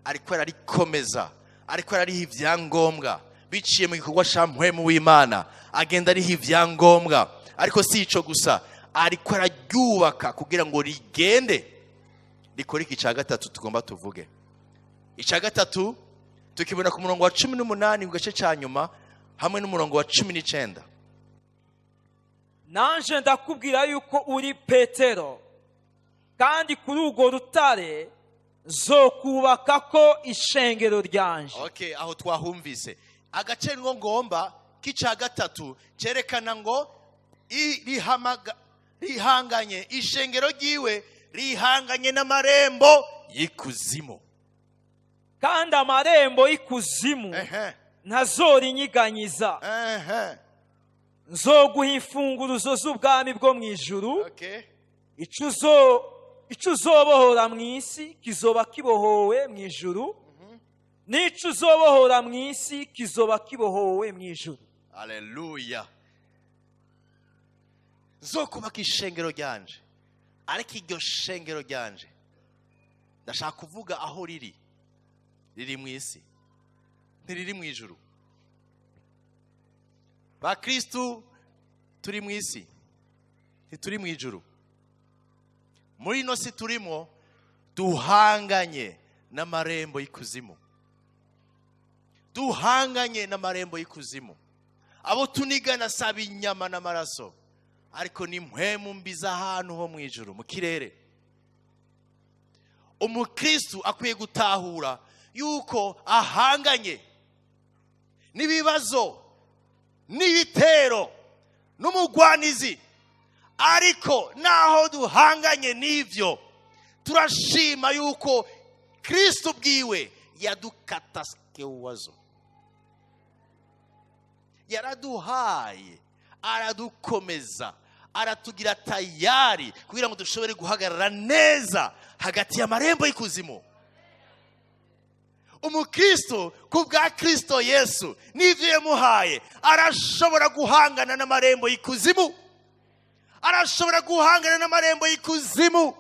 ariko ararikomeza, ariko arariha ibyangombwa biciye mu gikorwa cya mpwemu w'Imana. Agenda ariha ibyangombwa, ariko si ico gusa, ariko araryubaka kugira ngo rigende rikore. Iki cya gatatu tugomba tuvuge, icya gatatu tukibona ku murongo wa 18 ku gace cya nyuma hamwe n'umurongo wa 19. Nanje ndakubwira yuko uri Petero, kandi kuri urwo rutare zokubaka ko ishengero ryanje. Okay, aho twahumvise agace ngo ngomba k'icya gatatu cyerekana ngo rihanganye, ishengero ryiwe rihanganye n'amarembo y'ikuzimu. Kandi amarembo y'ikuzimu ntazorinyiganyiza. Nzoguha imfunguruzo z'ubwami bwo mu ijuru. Ico uzobohora mu isi kizoba kibohowe mu ijuru, n'ico uzobohora mu isi kizoba kibohowe mu ijuru. Aleluya! Nzokubaka ishengero ryanje, ariko iryo shengero ryanje, ndashaka kuvuga aho riri, riri mu isi, ntiriri mu ijuru. Bakristu, turi mu isi, ntituri mu ijuru. Muri ino si turimo, duhanganye n'amarembo y'ikuzimu, duhanganye n'amarembo y'ikuzimu. Abo tunigana saba inyama n'amaraso, ariko ni mpwemu mbi z'ahantu ho mu ijuru, mu kirere. Umukristu akwiye gutahura yuko ahanganye n'ibibazo, n'ibitero, n'umugwanizi. Ariko naho duhanganye n'ibyo, turashima yuko Kristo bwiwe yadukataske, yaraduhaye, aradukomeza, aratugira tayari kugira ngo dushobore guhagarara neza hagati y'amarembo y'ikuzimu. Umukristo, ku bwa Kristo Yesu n'ibyo yamuhaye, arashobora guhangana n'amarembo y'ikuzimu, arashobora guhangana n'amarembo y'ikuzimu.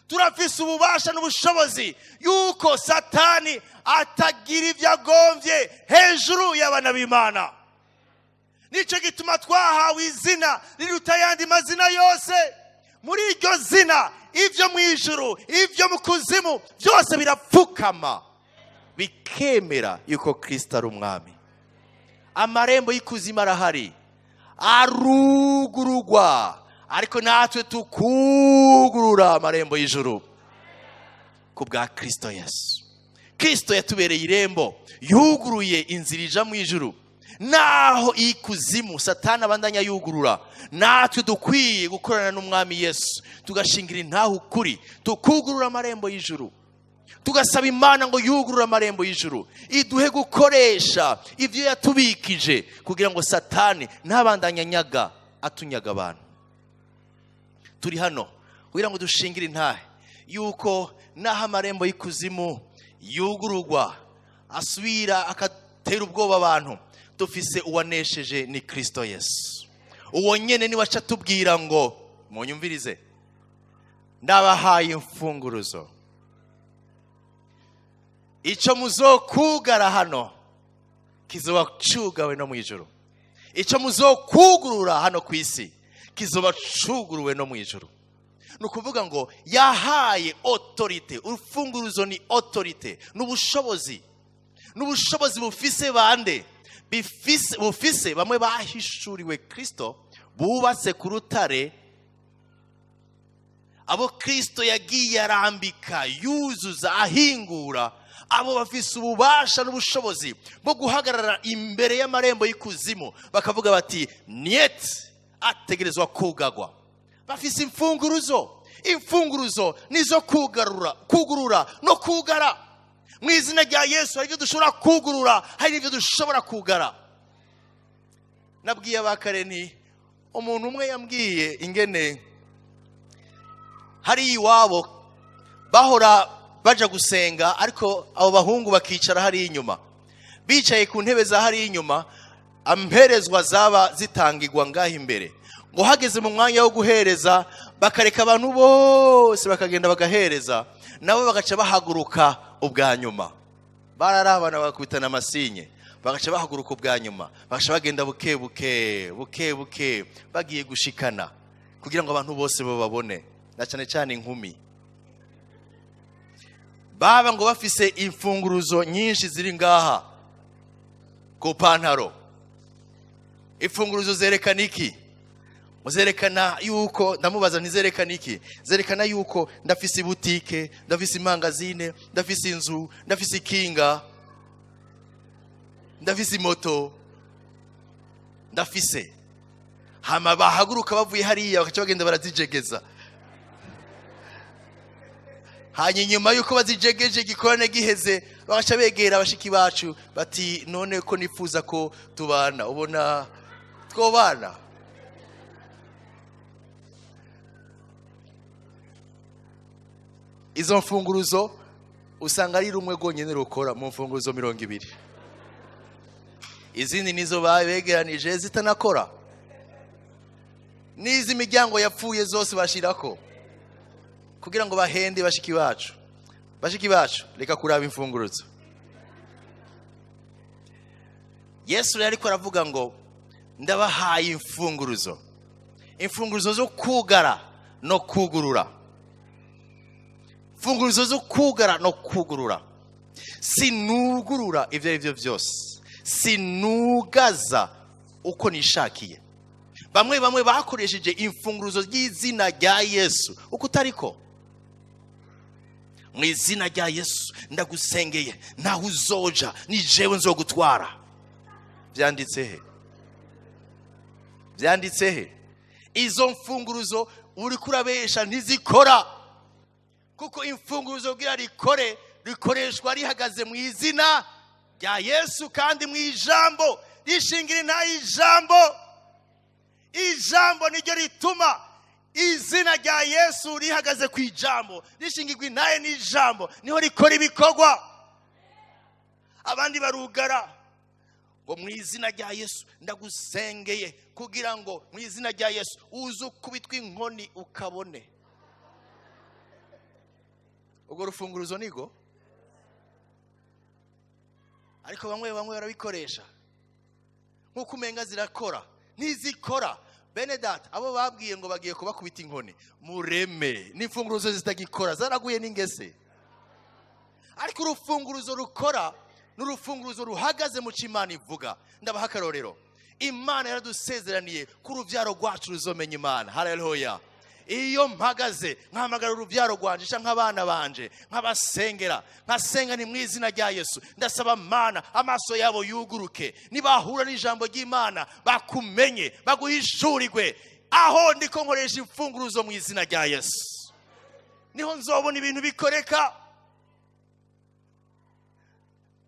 Turafise ububasha n'ubushobozi yuko Satani atagira ibyo agombye hejuru y'abana b'Imana. Nicyo gituma twahawe izina riruta ayandi mazina yose. Muri iryo zina, ibyo mu ijuru, ibyo mu kuzimu, byose birapfukama, bikemera yuko Kirisito ari umwami. Amarembo y'ikuzimu arahari, arugurugwa, ariko natwe tukugurura amarembo y'ijuru ku bwa Kirisito Yesu. Kirisito yatubereye irembo, yuguruye inzira ija mu ijuru. Naho ikuzimu Satani abandanya yugurura, natwe dukwiye gukorana n'Umwami Yesu, tugashingira intaho ukuri, tukugurura amarembo y'ijuru, tugasaba Imana ngo yugurure amarembo y'ijuru, iduhe gukoresha ibyo yatubikije, kugira ngo Satani ntabandanye anyaga, atunyaga abantu. Turi hano kugira ngo dushingire intahe yuko naho amarembo y'ikuzimu yugururwa, asubira agatera ubwoba abantu, dufise uwanesheje, ni Kirisito Yesu. Uwo nyene niwe aca atubwira ngo: "Munyumvirize, ndabahaye imfunguruzo. Icyo muzokugara hano kizoba cugawe no mu ijuru, icyo muzokugurura hano ku isi kizoba cuguruwe no mu ijuru." Ni ukuvuga ngo yahaye autorité. Urufunguruzo ni autorité, ni ubushobozi. Ni ubushobozi bufise bande? Bufise bamwe bahishuriwe Kirisito, bubatse ku rutare, abo Kirisito yagiye arambika, yuzuza, ahingura. Abo bafise ububasha n'ubushobozi bwo guhagarara imbere y'amarembo y'ikuzimu, bakavuga bati: "Niyeti, ategerezwa kugagwa." Bafise imfunguruzo. Imfunguruzo nizo kugarura, kugurura no kugara. Mu izina rya Yesu, hari ibyo dushobora kugurura, hari n'ibyo dushobora kugara. Nabwiye abakareni, umuntu umwe yambwiye ingene hari iwabo bahora baja gusenga, ariko abo bahungu bakicara hariya inyuma, bicaye ku ntebe za hariya inyuma, amperezwa zaba zitangirwa ngaho imbere. Ngo hageze mu mwanya wo guhereza, bakareka abantu bose bakagenda bagahereza, nabo bagaca bahaguruka ubwa nyuma. Bararabana, bagakubitana amasinye, bagaca bahaguruka ubwa nyuma, bagaca bagenda buke buke, buke buke, bagiye gushikana kugira ngo abantu bose bababone, na cyane cyane inkumi. Baba ngo bafise imfunguruzo nyinshi ziri ngaha ku pantaro. Imfunguruzo zerekana iki? Zerekana yuko, ndamubaza, ntizerekana iki? Zerekana yuko ndafise butike, ndafise imangazine, ndafise inzu, ndafise ikinga, ndafise imoto. Ndafise. Hama bahaguruka bavuye hariya bakaca bagenda barazijegeza. Hanyuma nyuma yuko bazijegeje igikorane giheze, bagaca begera abashiki bacu bati none ko nifuza ko tubana, ubona twobana. Izo mfunguruzo usanga ari rumwe rwonyene rukora mu mfunguruzo 20. Izindi nizo babegeranije zitanakora. N'izi miryango yapfuye zose bashirako kugira ngo bahende bashiki bacu. Bashiki bacu, reka kuraba imfunguruzo. Yesu rero ariko aravuga ngo ndabahaye imfunguruzo. Imfunguruzo zo kugara no kugurura. Imfunguruzo zo kugara no kugurura. Sinugurura ivyo arivyo vyose. Sinugaza uko nishakiye. Bamwe bamwe bakoresheje imfunguruzo ry'izina rya Yesu uko utariko. Mu izina rya Yesu ndagusengeye, naho uzoja ni jewe nzogutwara. Vyanditse he? Vyanditse he? Izo mfunguruzo uri kurabesha ntizikora, kuko imfunguruzo kugira rikore rikoreshwa rihagaze mu izina rya Yesu kandi mu ijambo rishingira nta ijambo. Ijambo niryo rituma izina rya Yesu rihagaze ku ijambo, rishingirwa intaye n'ijambo, niho rikora ibikorwa. Abandi barugara ngo mu izina rya Yesu ndagusengeye kugira ngo mu izina rya Yesu uze ukubitwe inkoni ukabone. Ubwo rufunguruzo nigo, ariko bamwe bamwe barabikoresha nkuko umenga zirakora, ntizikora. Bene data, abo babwiye ngo bagiye kubakubita inkoni, mureme n'imfunguruzo zitagikora, zaraguye n'ingese. Ariko urufunguruzo rukora n'urufunguruzo ruhagaze mu Imana ivuga. Ndabaha akarorero. Imana yaradusezeraniye ko urubyaro rwacu ruzomenya Imana. Haleluya. Iyo mpagaze nkahamagara urubyaro rwanje canke abana banje, nkabasengera, nkasenga ni mu izina rya Yesu, ndasaba Mana amaso yabo yuguruke, nibahura n'ijambo ry'Imana bakumenye, baguhishurirwe. Aho ndiko nkoresha imfunguruzo mu izina rya Yesu, niho nzobona ibintu bikoreka.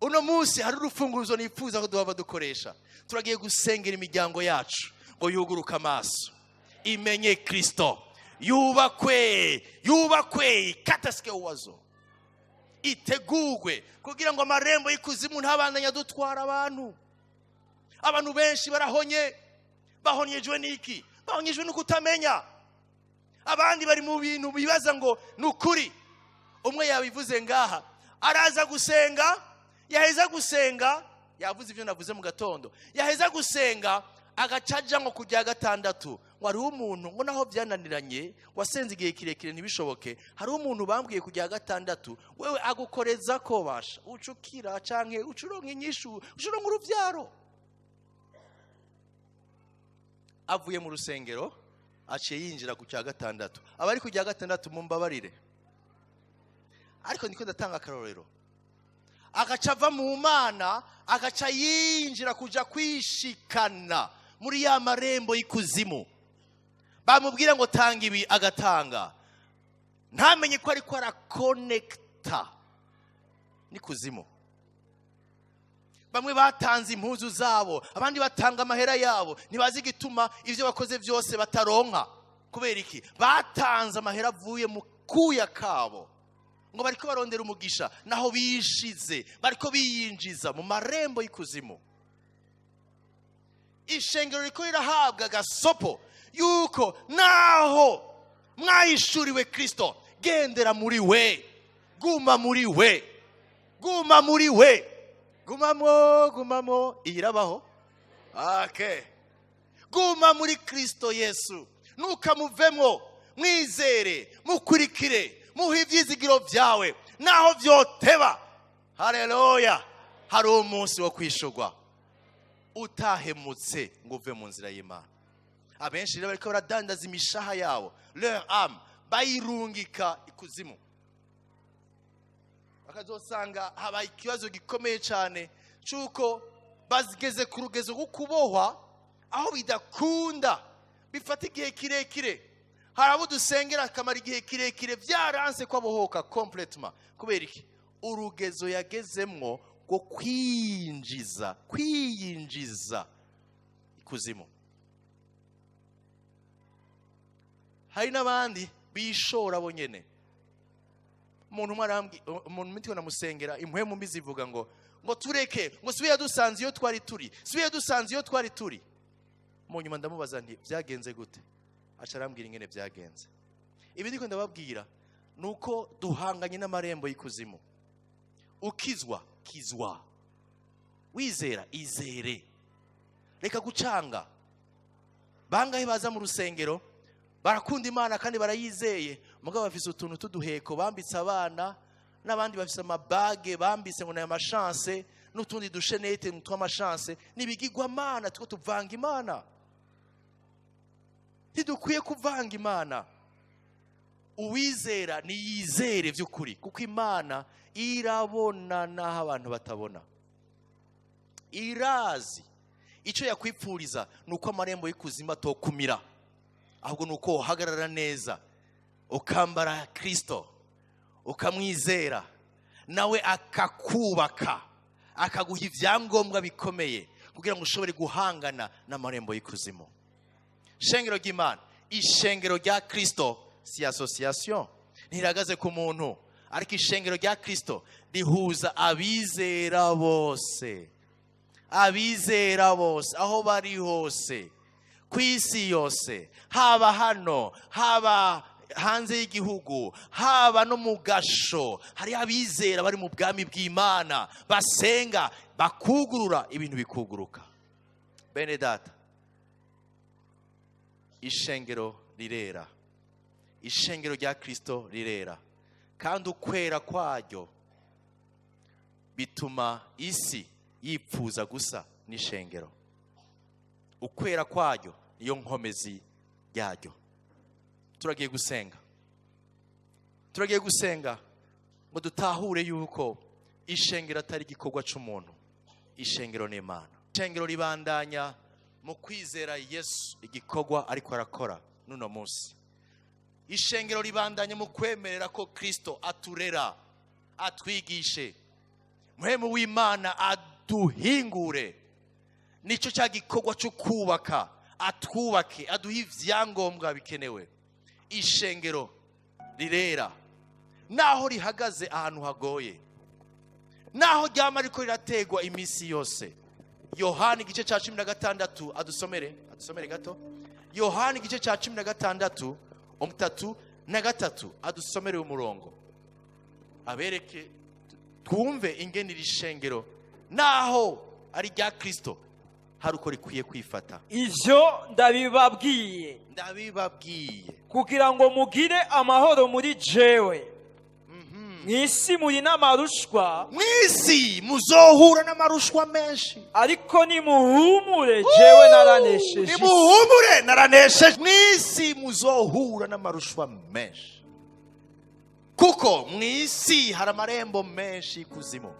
Uno munsi hari urufunguruzo nifuza ko duhava dukoresha. Turagiye gusengera imiryango yacu ngo yuguruke amaso, imenye Kristo, yubakwe, yubakwe ikatasike uwazo, itegurwe kugira ngo amarembo y'ikuzimu ntabandanye adutwara abantu. Abantu benshi barahonye. Bahonyejwe n'iki? Bahonyejwe no kutamenya. Abandi bari mu bintu bibaza ngo ni ukuri. Umwe yabivuze ngaha, araza gusenga, yaheza gusenga, yavuze ivyo navuze mu gatondo, yaheza gusenga agacaja ngo kujya gatandatu, ngo hariho umuntu ngo naho byananiranye wasenze igihe kirekire ntibishoboke, hariho umuntu bambwiye kujya gatandatu, wewe agukoreza ko basha ucukira canke ucuronka inyishu, ucuronka uruvyaro. Avuye mu rusengero aciye yinjira ku cya gatandatu. Abari kujya gatandatu mumbabarire, ariko ndiko ndatanga akarorero. Agaca ava mu Mana, agaca yinjira kuja kwishikana muri ya marembo y'ikuzimu. Bamubwira ngo tanga ibi, agatanga, ntamenye ko ariko arakonekta n'ikuzimu. Bamwe batanze impuzu zabo, abandi batanga amahera yabo, ntibazi igituma ivyo bakoze vyose bataronka. Kubera iki? Batanze amahera avuye mu kuya kabo, ngo bariko barondera umugisha, naho bishize bariko biyinjiza mu marembo y'ikuzimu. Ishengero riko rirahabwa gasopo yuko naho mwahishuriwe Kristo, gendera muri we, guma muri we, guma muri we, gumamo, gumamo. Irabaho. Okay. Guma muri Kristo Yesu, nukamuvemo, mwizere, mukurikire, muhe ivyizigiro vyawe naho vyoteba. Haleluya. Hari umunsi wo kwishurwa utahemutse ngo uve mu nzira y'Imana. Abenshi rero bariko baradandaza imishaha yabo, leur âme, bayirungika ikuzimu, bakazosanga habaye ikibazo gikomeye cyane cy'uko bazigeze ku rugezo rwo kubohwa, Aho bidakunda, bifata igihe kirekire. Hari abo dusengera akamara igihe kirekire byaranse ko abohoka complètement. Kubera iki? Urugezo yagezemwo rwo kwinjiza, kwiyinjiza ikuzimu. Hari n'abandi bishora bo nyene. Umuntu umwe arambwi, umuntu miti namusengera, impwemu mbi zivuga ngo tureke, ngo siwe yadusanze iyo twari turi, siwe yadusanze iyo twari turi. Mu nyuma ndamubaza nti byagenze gute? Aca arambwira ingene byagenze. Ibi ndiko ndababwira nuko duhanganye n'amarembo y'ikuzimu. Ukizwa, kizwa. Wizera, izere. Reka gucanga. Bangahe baza mu rusengero barakunda Imana kandi barayizeye, mugabo bafise utuntu tuduheko bambitse abana, n'abandi bafise amabage bambitse ngo nayo amashance, n'utundi dushenete tw'amashance, n'ibigirwamana two tuvanga Imana. Ntidukwiye kuvanga Imana. Uwizera niyizere by'ukuri, kuko Imana irabona n'aho abantu batabona. Irazi icyo yakwipfuriza ni uko amarembo y'ikuzimu atokumira, ahubwo ni uko uhagarara neza, ukambara Kristo, ukamwizera, nawe akakubaka, akaguha ibyangombwa bikomeye kugira ngo ushobore guhangana n'amarembo y'ikuzimu. Ishengero ry'Imana, ishengero rya Kristo si association, ntirihagaze ku muntu, ariko ishengero rya Kristo rihuza abizera bose, abizera bose aho bari hose ku isi yose, haba hano, haba hanze y'igihugu, haba no mu gasho. Hari abizera bari mu bwami bw'Imana, basenga, bakugurura ibintu bikuguruka. Bene data, ishengero rirera, ishengero rya Kristo rirera, kandi ukwera kwaryo bituma isi yipfuza gusa n'ishengero. Ukwera kwaryo niyo nkomezi yaryo. Turagiye gusenga, turagiye gusenga ngo dutahure yuko ishengero atari igikorwa c'umuntu, ishengero ni Imana. Ishengero ribandanya mu kwizera Yesu igikorwa ariko arakora n'uno munsi. Ishengero ribandanya mu kwemerera ko Kristo aturera, atwigishe, Mpwemu w'Imana aduhingure. Nicyo cya gikorwa cyo kubaka, atwubake, aduhe ibyangombwa bikenewe. Ishengero rirera naho rihagaze ahantu hagoye, naho ryama ariko rirategwa iminsi yose. Yohana igice cya 16, adusomere gato. Yohana igice cya 16, 33, adusomere umurongo, abereke twumve ingene iri shengero naho ari rya Kristo hari uko rikwiye kwifata. Ivyo ndabibabwiye, ndabibabwiye kugira ngo mugire amahoro muri jewe. Mw'isi muri n'amarushwa, mw'isi muzohura n'amarushwa menshi, ariko nimuhumure jewe naranesheje. Nimuhumure naranesheje. Mw'isi muzohura n'amarushwa menshi, kuko mw'isi hari amarembo menshi y'ikuzimu,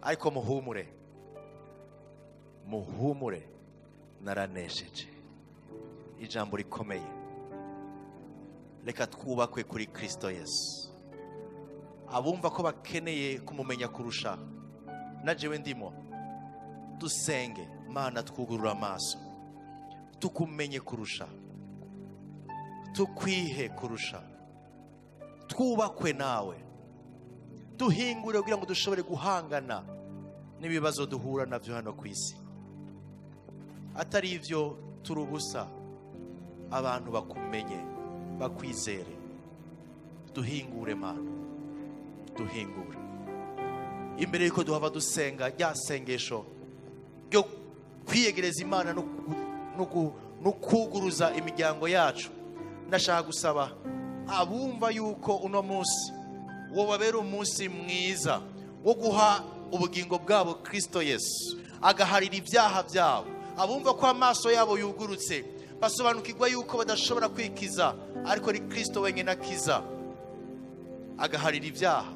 ariko muhumure, muhumure naranesheje. Ijambo rikomeye. Reka twubakwe kuri Kristo Yesu. Abumva ko bakeneye kumumenya kurusha, na jewe ndimo, dusenge Mana twugurura amaso, tukumenye kurusha, tukwihe kurusha, twubakwe nawe, duhingure kugira ngo dushobore guhangana n'ibibazo duhura navyo hano ku isi. Atari ivyo turubusa, abantu bakumenye, bakwizere. Duhingure Mana, duhingure. Imbere yuko duhava dusenga rya sengesho ryo kwiyegereza Imana no kuguruza imiryango yacu, ndashaka gusaba abumva yuko uno munsi wobabera umunsi mwiza wo guha ubugingo bwabo Kristo Yesu, agaharira ibyaha byabo. Abumva ko amaso yabo yugurutse, basobanukirwa yuko badashobora kwikiza, ariko ari Kristo wenyine akiza, agaharira ibyaha.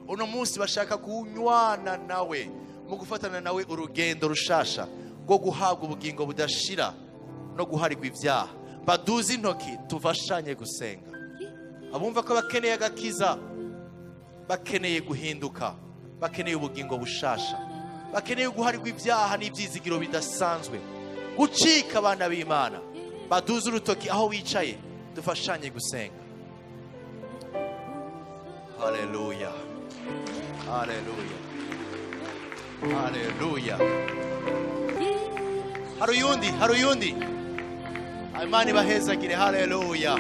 Uno munsi bashaka kunywana nawe, mu gufatana nawe urugendo rushasha. bwo guhabwa ubugingo budashira no guharirwa ibyaha, baduze intoki tufashanye gusenga. Abumva ko bakeneye agakiza, bakeneye guhinduka, bakeneye ubugingo bushasha, bakeneye guharirwa ibyaha n'ibyizigiro bidasanzwe, gucika abana b'Imana, baduze urutoki aho wicaye dufashanye gusenga. Haleluya, haleluya, haleluya. Hari uyundi, hari uyundi. Imana ibahezagire. Haleluya,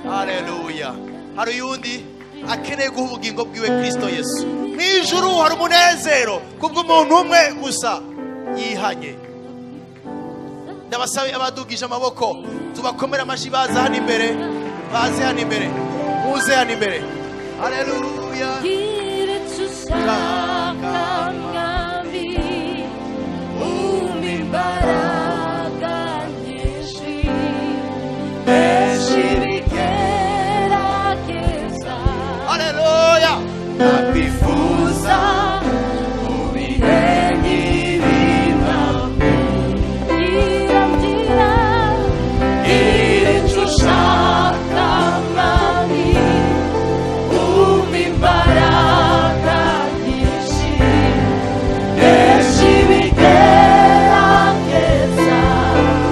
haleluya. Hari uyundi akeneye guha ubugingo bwiwe Kristo Yesu. Mu ijuru hari umunezero kubw'umuntu umwe gusa yihanye. Ndabasabe abadugije amaboko tubakomere amashyi, baze hano imbere, baze hano imbere, muze hano imbere. Haleluya. Gira icyo ushaka Mwami, umpa imbaraga nyinshi, benshi bigerageza. Haleluya. Nakwifuza mu bihe nk'ibi Mwami. Gira, gira, gira icyo ushaka Mwami, umpa imbaraga nyinshi, benshi bigerageza.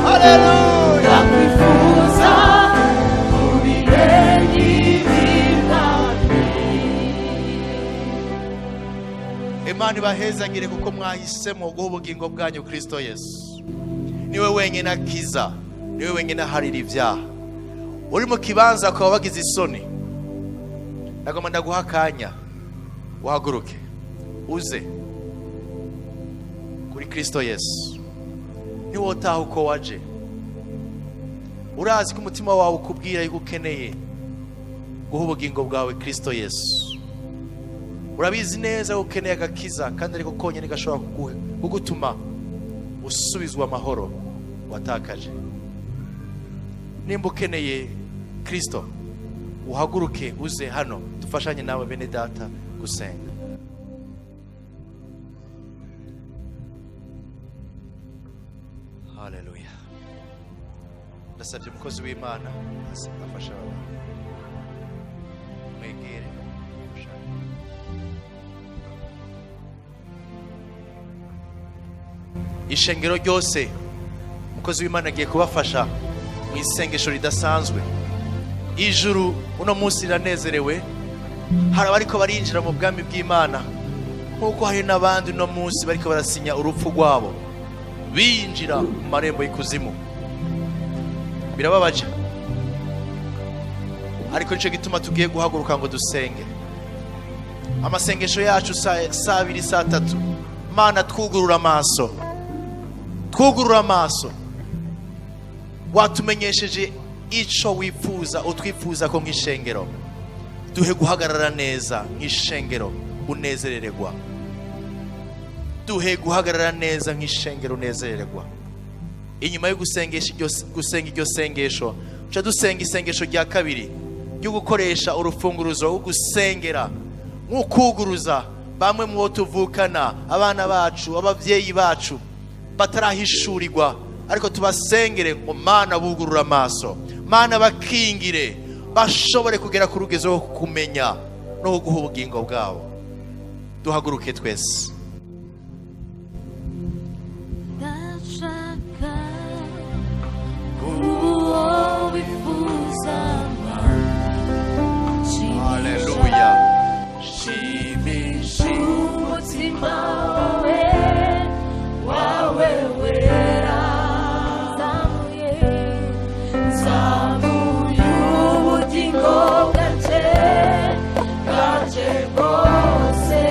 Haleluya. Nakwifuza mu bihe nk'ibi Mwami. Imana ibahezagire kuko mwahisemo guha ubugingo bwanyu Kristo Yesu. Niwe wenyine akiza, niwe wenyine aharira ibyaha. Uri mu kibanza ukaba wagize isoni, nagomba ndaguha akanya uhaguruke uze kuri Kristo Yesu. Ntiwotaha uko waje. Urazi ko umutima wawe ukubwira yuko ukeneye guha ubugingo bwawe Kristo Yesu. Urabizi neza ko ukeneye agakiza, kandi ariko konyine gashobora kugutuma usubizwa amahoro watakaje. Nimba ukeneye Kristo, uhaguruke uze hano dufashanye nawe bene data gusenga. Haleluya. Ndasabye umukozi w'Imana afashe aba bantu, mwegere ushaka. Ishengero ryose, umukozi w'Imana agiye kubafasha mu isengesho ridasanzwe. Ijuru uno munsi riranezerewe, hari abariko barinjira mu bwami bw'Imana, nk'uko hari n'abandi uno munsi bariko barasinya urupfu rwabo binjira mu marembo y'ikuzimu. Birababaje, ariko nico gituma tugiye guhaguruka ngo dusenge. Amasengesho yacu saa abiri, saa tatu. Mana, twugurura amaso, twugurura amaso. Watumenyesheje ico wifuza, utwifuza ko nk'ishengero. Duhe guhagarara neza nk'ishengero unezerererwa. Duhe guhagarara neza nk'ishengero unezerererwa. Inyuma yo gusenga iryo sengesho, tuca dusenga isengesho rya kabiri ryo gukoresha urufunguruzo rwo gusengera, nk'ukuguruza bamwe mu bo tuvukana, abana bacu, abavyeyi bacu batarahishurirwa, ariko tubasengere ngo Mana bugurura amaso, Mana bakingire, bashobore kugera ku rugezo rwo kumenya no guha ubugingo bwabo. Duhaguruke twese. Ndashaka uwo wifuza Mwami. Haleluya. Shimisha Umutima wawe, wawe wera. Nzamuye, nzamuye ubugingo bwanje, bwanje bwose.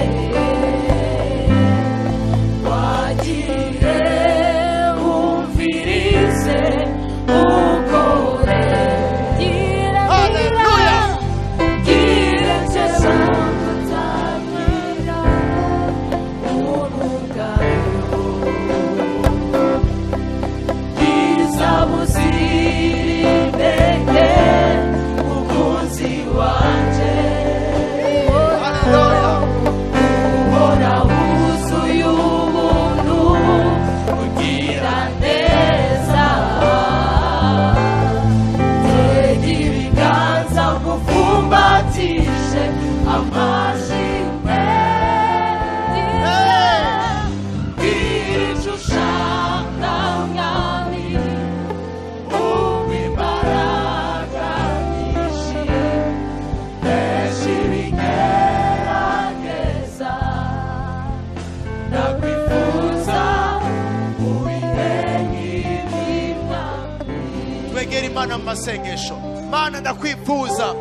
Imana mu masengesho. Mana, ndakwifuza.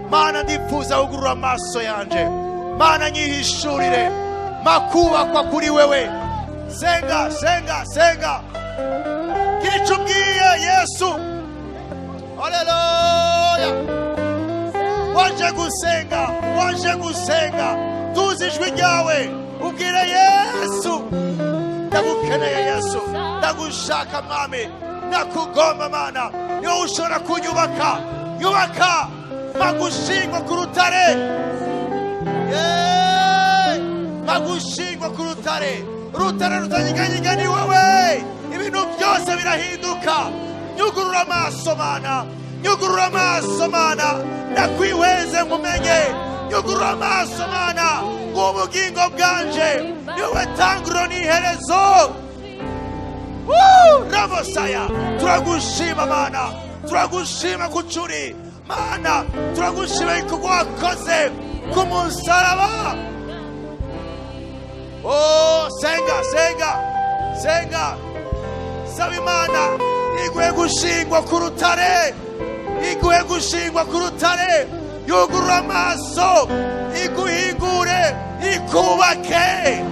Mana, ndifuza kugurura amaso yanje. Mana, nyihishurire makubakwa kuri wewe. Senga, senga, senga. Gira icyo ubwiye Yesu. Haleluya! Waje gusenga, waje gusenga, tuzi ijwi ryawe, ubwire Yesu: "Ndagukeneye Yesu, ndagushaka Mwami, ndakugomba Mana, niwowe ushobora kunyubaka. Yubaka magushingwa ku rutare." Yeah! Magushingwa ku rutare, urutare rutanyiganyiga ni wowe. Ibintu byose birahinduka. Nyugurura amaso Mana, nyugurura amaso Mana, ndakwihweze nkumenye. Nyugurura amaso Mana, ubugingo bwanje niwowe tanguriro n'iherezo. Woo! Ramosaya, turagushima Mana, turagushima kucuri Mana, turagushima igikorwa wakoze ku musaraba. Oh, senga, senga, senga, saba Imana iguhe gushingwa ku rutare, iguhe gushingwa ku rutare, yugurura amaso, iguhingure, ikubake.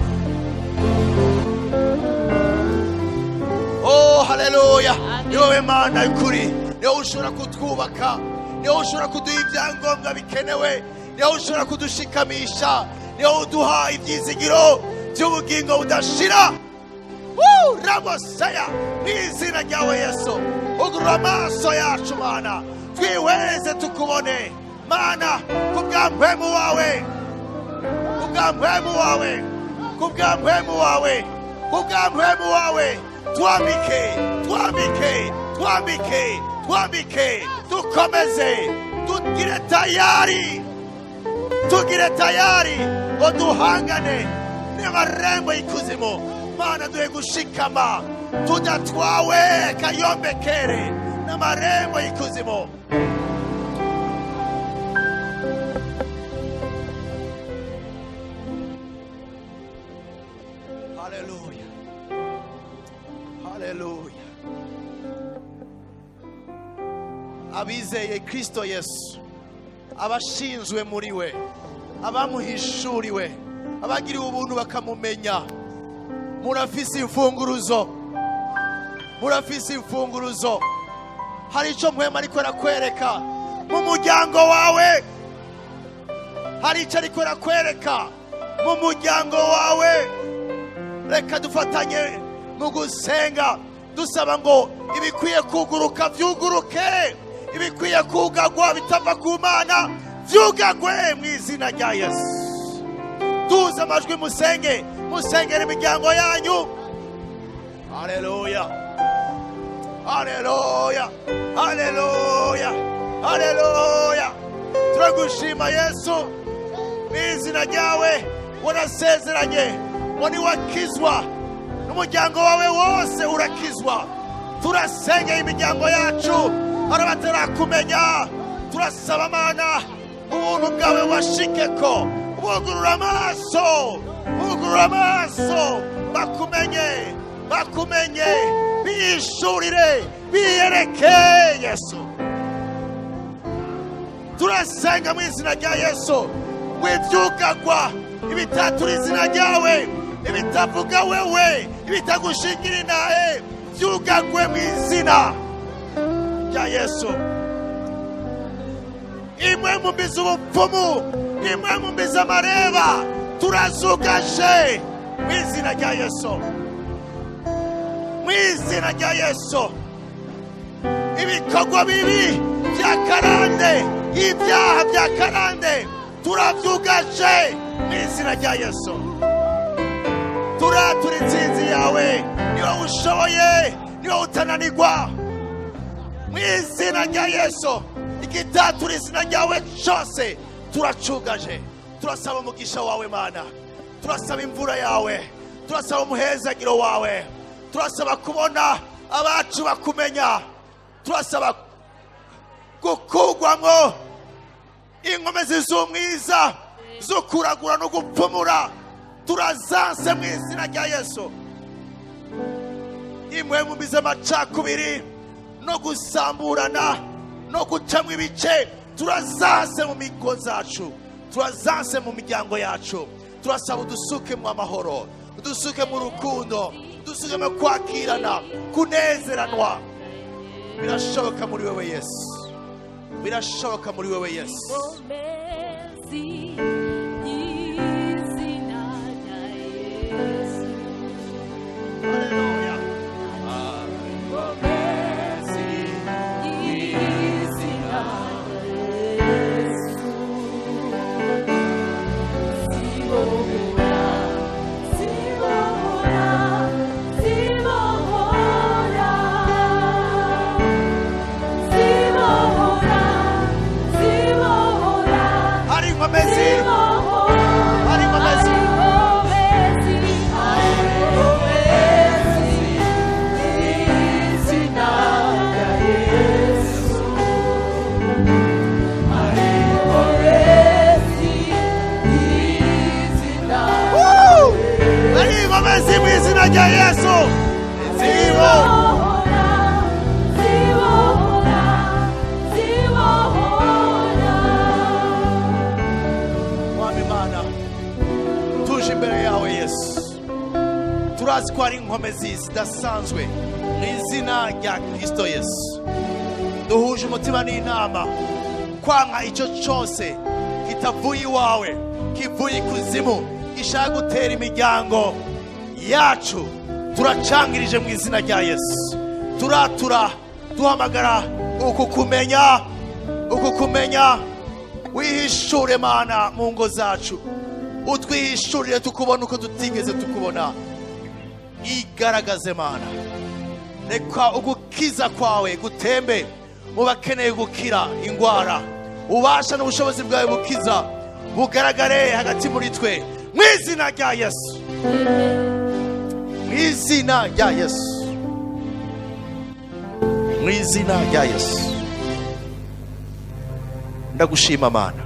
Oh, haleluya! Ni wowe Mana y'ukuri, ni wowe ushobora kutwubaka, ni wowe ushobora kuduha ibyangombwa bikenewe, ni wowe ushobora kudushikamisha, ni wowe uduha ibyizigiro by'ubugingo budashira. Woo! Ramosaya, mu izina ryawe Yesu, ugurura amaso yacu Mana, twihweze tukubone Mana, ku bwa mpwemu wawe, ku bwa mpwemu wawe, ku bwa mpwemu wawe, ku bwa mpwemu wawe. Twambike, twambike, twambike, twambike, dukomeze, tugire tayari, tugire tayari ngo duhangane n'amarembo y'ikuzimu. Mana, duhe gushikama tudatwawe kayombekere n'amarembo y'ikuzimu. Haleluya, haleluya! Abizeye Kristo Yesu, abashinzwe muri we, abamuhishuriwe, abagiriwe ubuntu bakamumenya, murafise imfunguruzo, murafise imfunguruzo. Hari icyo Mpwemu ariko arakwereka mu muryango wawe, hari icyo ariko arakwereka mu muryango wawe. Reka dufatanye mu gusenga dusaba ngo ibikwiye kuguruka vyuguruke, ibikwiye kugagwa bitava ku Mana vyugagwe mu izina rya Yesu. Tuze amajwi, musenge, musengere imiryango yanyu. Haleluya, haleluya, haleluya, haleluya! Turagushima Yesu, mu izina ryawe. Warasezeranye ngo niwakizwa n'umuryango wawe wose urakizwa. Turasengeye imiryango yacu, hari abatarakumenya. Turasaba Mana ubuntu bwawe washikeko, bugurura amaso, bugurura amaso, bakumenye, bakumenye, bishurire, biyereke Yesu. Turasenga mu izina rya Yesu, wibyugagwa ibitatura izina ryawe, ibitavuga wewe, ibitagushingira intahe, byugagwe mu izina rya Yesu. Imwe mu mbizi ubupfumu, imwe mu mbizi amareba, turazugaje mu izina rya Yesu, mu izina rya Yesu. Ibikorwa bibi bya karande, ibyaha bya karande, turabyugaje mu izina rya Yesu. Turatura intsinzi yawe, niwe ushoboye, niwe utananirwa. Mu izina rya Yesu, igitatura izina ryawe cyose turacugaje. Turasaba umugisha wawe Mana, turasaba imvura yawe, turasaba umuhezagiro wawe, turasaba kubona abacu bakumenya, turasaba gukugwamwo inkomezi z'umwiza zo kuragura no gupfumura, turazanse mu izina rya Yesu. Imwe mu mizi amacakubiri No gusamburana no gucamo ibice turazanse mu migo zacu, turazanse mu miryango yacu. Turasaba udusukemo amahoro, udusukemo urukundo, udusukemo kwakirana, kunezeranwa. Birashoboka muri wewe Yesu, birashoboka muri wewe Yesu. Inkomezi y'izina rya Yesu. Haleluya. Inkomezi y'izina rya Yesu. Zibohora, zibohora, zibohora. Zibohora, zibohora. Hari inkomezi, hari inkomezi. Woo! Hari inkomezi mu izina rya Yesu. Zibo. Mwami Imana, tuje imbere yawe Yesu, turazi ko hari inkomezi zidasanzwe mu izina rya Kristo Yesu. Duhuje umutima n'inama kwanka icyo cyose kitavuye iwawe, kivuye ikuzimu, gishaka gutera imiryango yacu. Turacangirije mu izina rya Yesu. Turatura, duhamagara uku kumenya, uku kumenya. Wihishure Mana mu ngo zacu, utwihishurire tukubona uko tutigeze tukubona. Igaragaze Mana, reka ugukiza kwawe gutembe mu bakeneye gukira ingwara. Ubasha n'ubushobozi bwawe bukiza bugaragare hagati muri twe mu izina rya Yesu, mu izina rya Yesu, mu izina rya Yesu. Ndagushima Mana,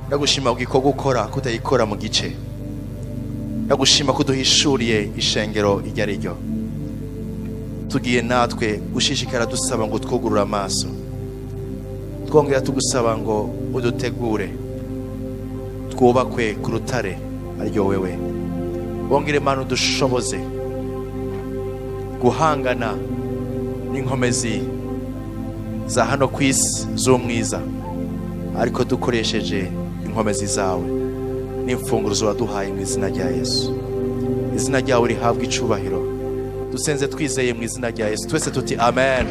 ndagushima ku gikorwa ukora kutayikora mu gice. Ndagushima ko duhishuriye ishengero iryo ari ryo. Tugiye natwe gushishikara dusaba ngo twugurure amaso, twongera tugusaba ngo udutegure twubakwe ku rutare ariryo wewe. Wongere Mana udushoboze guhangana n'inkomezi za hano ku isi z'umwiza, ariko dukoresheje inkomezi zawe n'imfunguzo waduhaye mu izina rya Yesu. Izina ryawe rihabwa icubahiro. Dusenze twizeye mu izina rya Yesu, twese tuti amen.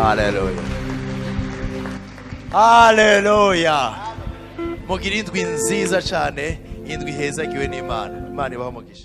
Haleluya, haleluya. Mugire indwi nziza cyane, indwi ihezagiwe n'Imana. Imana ibahe umugisha.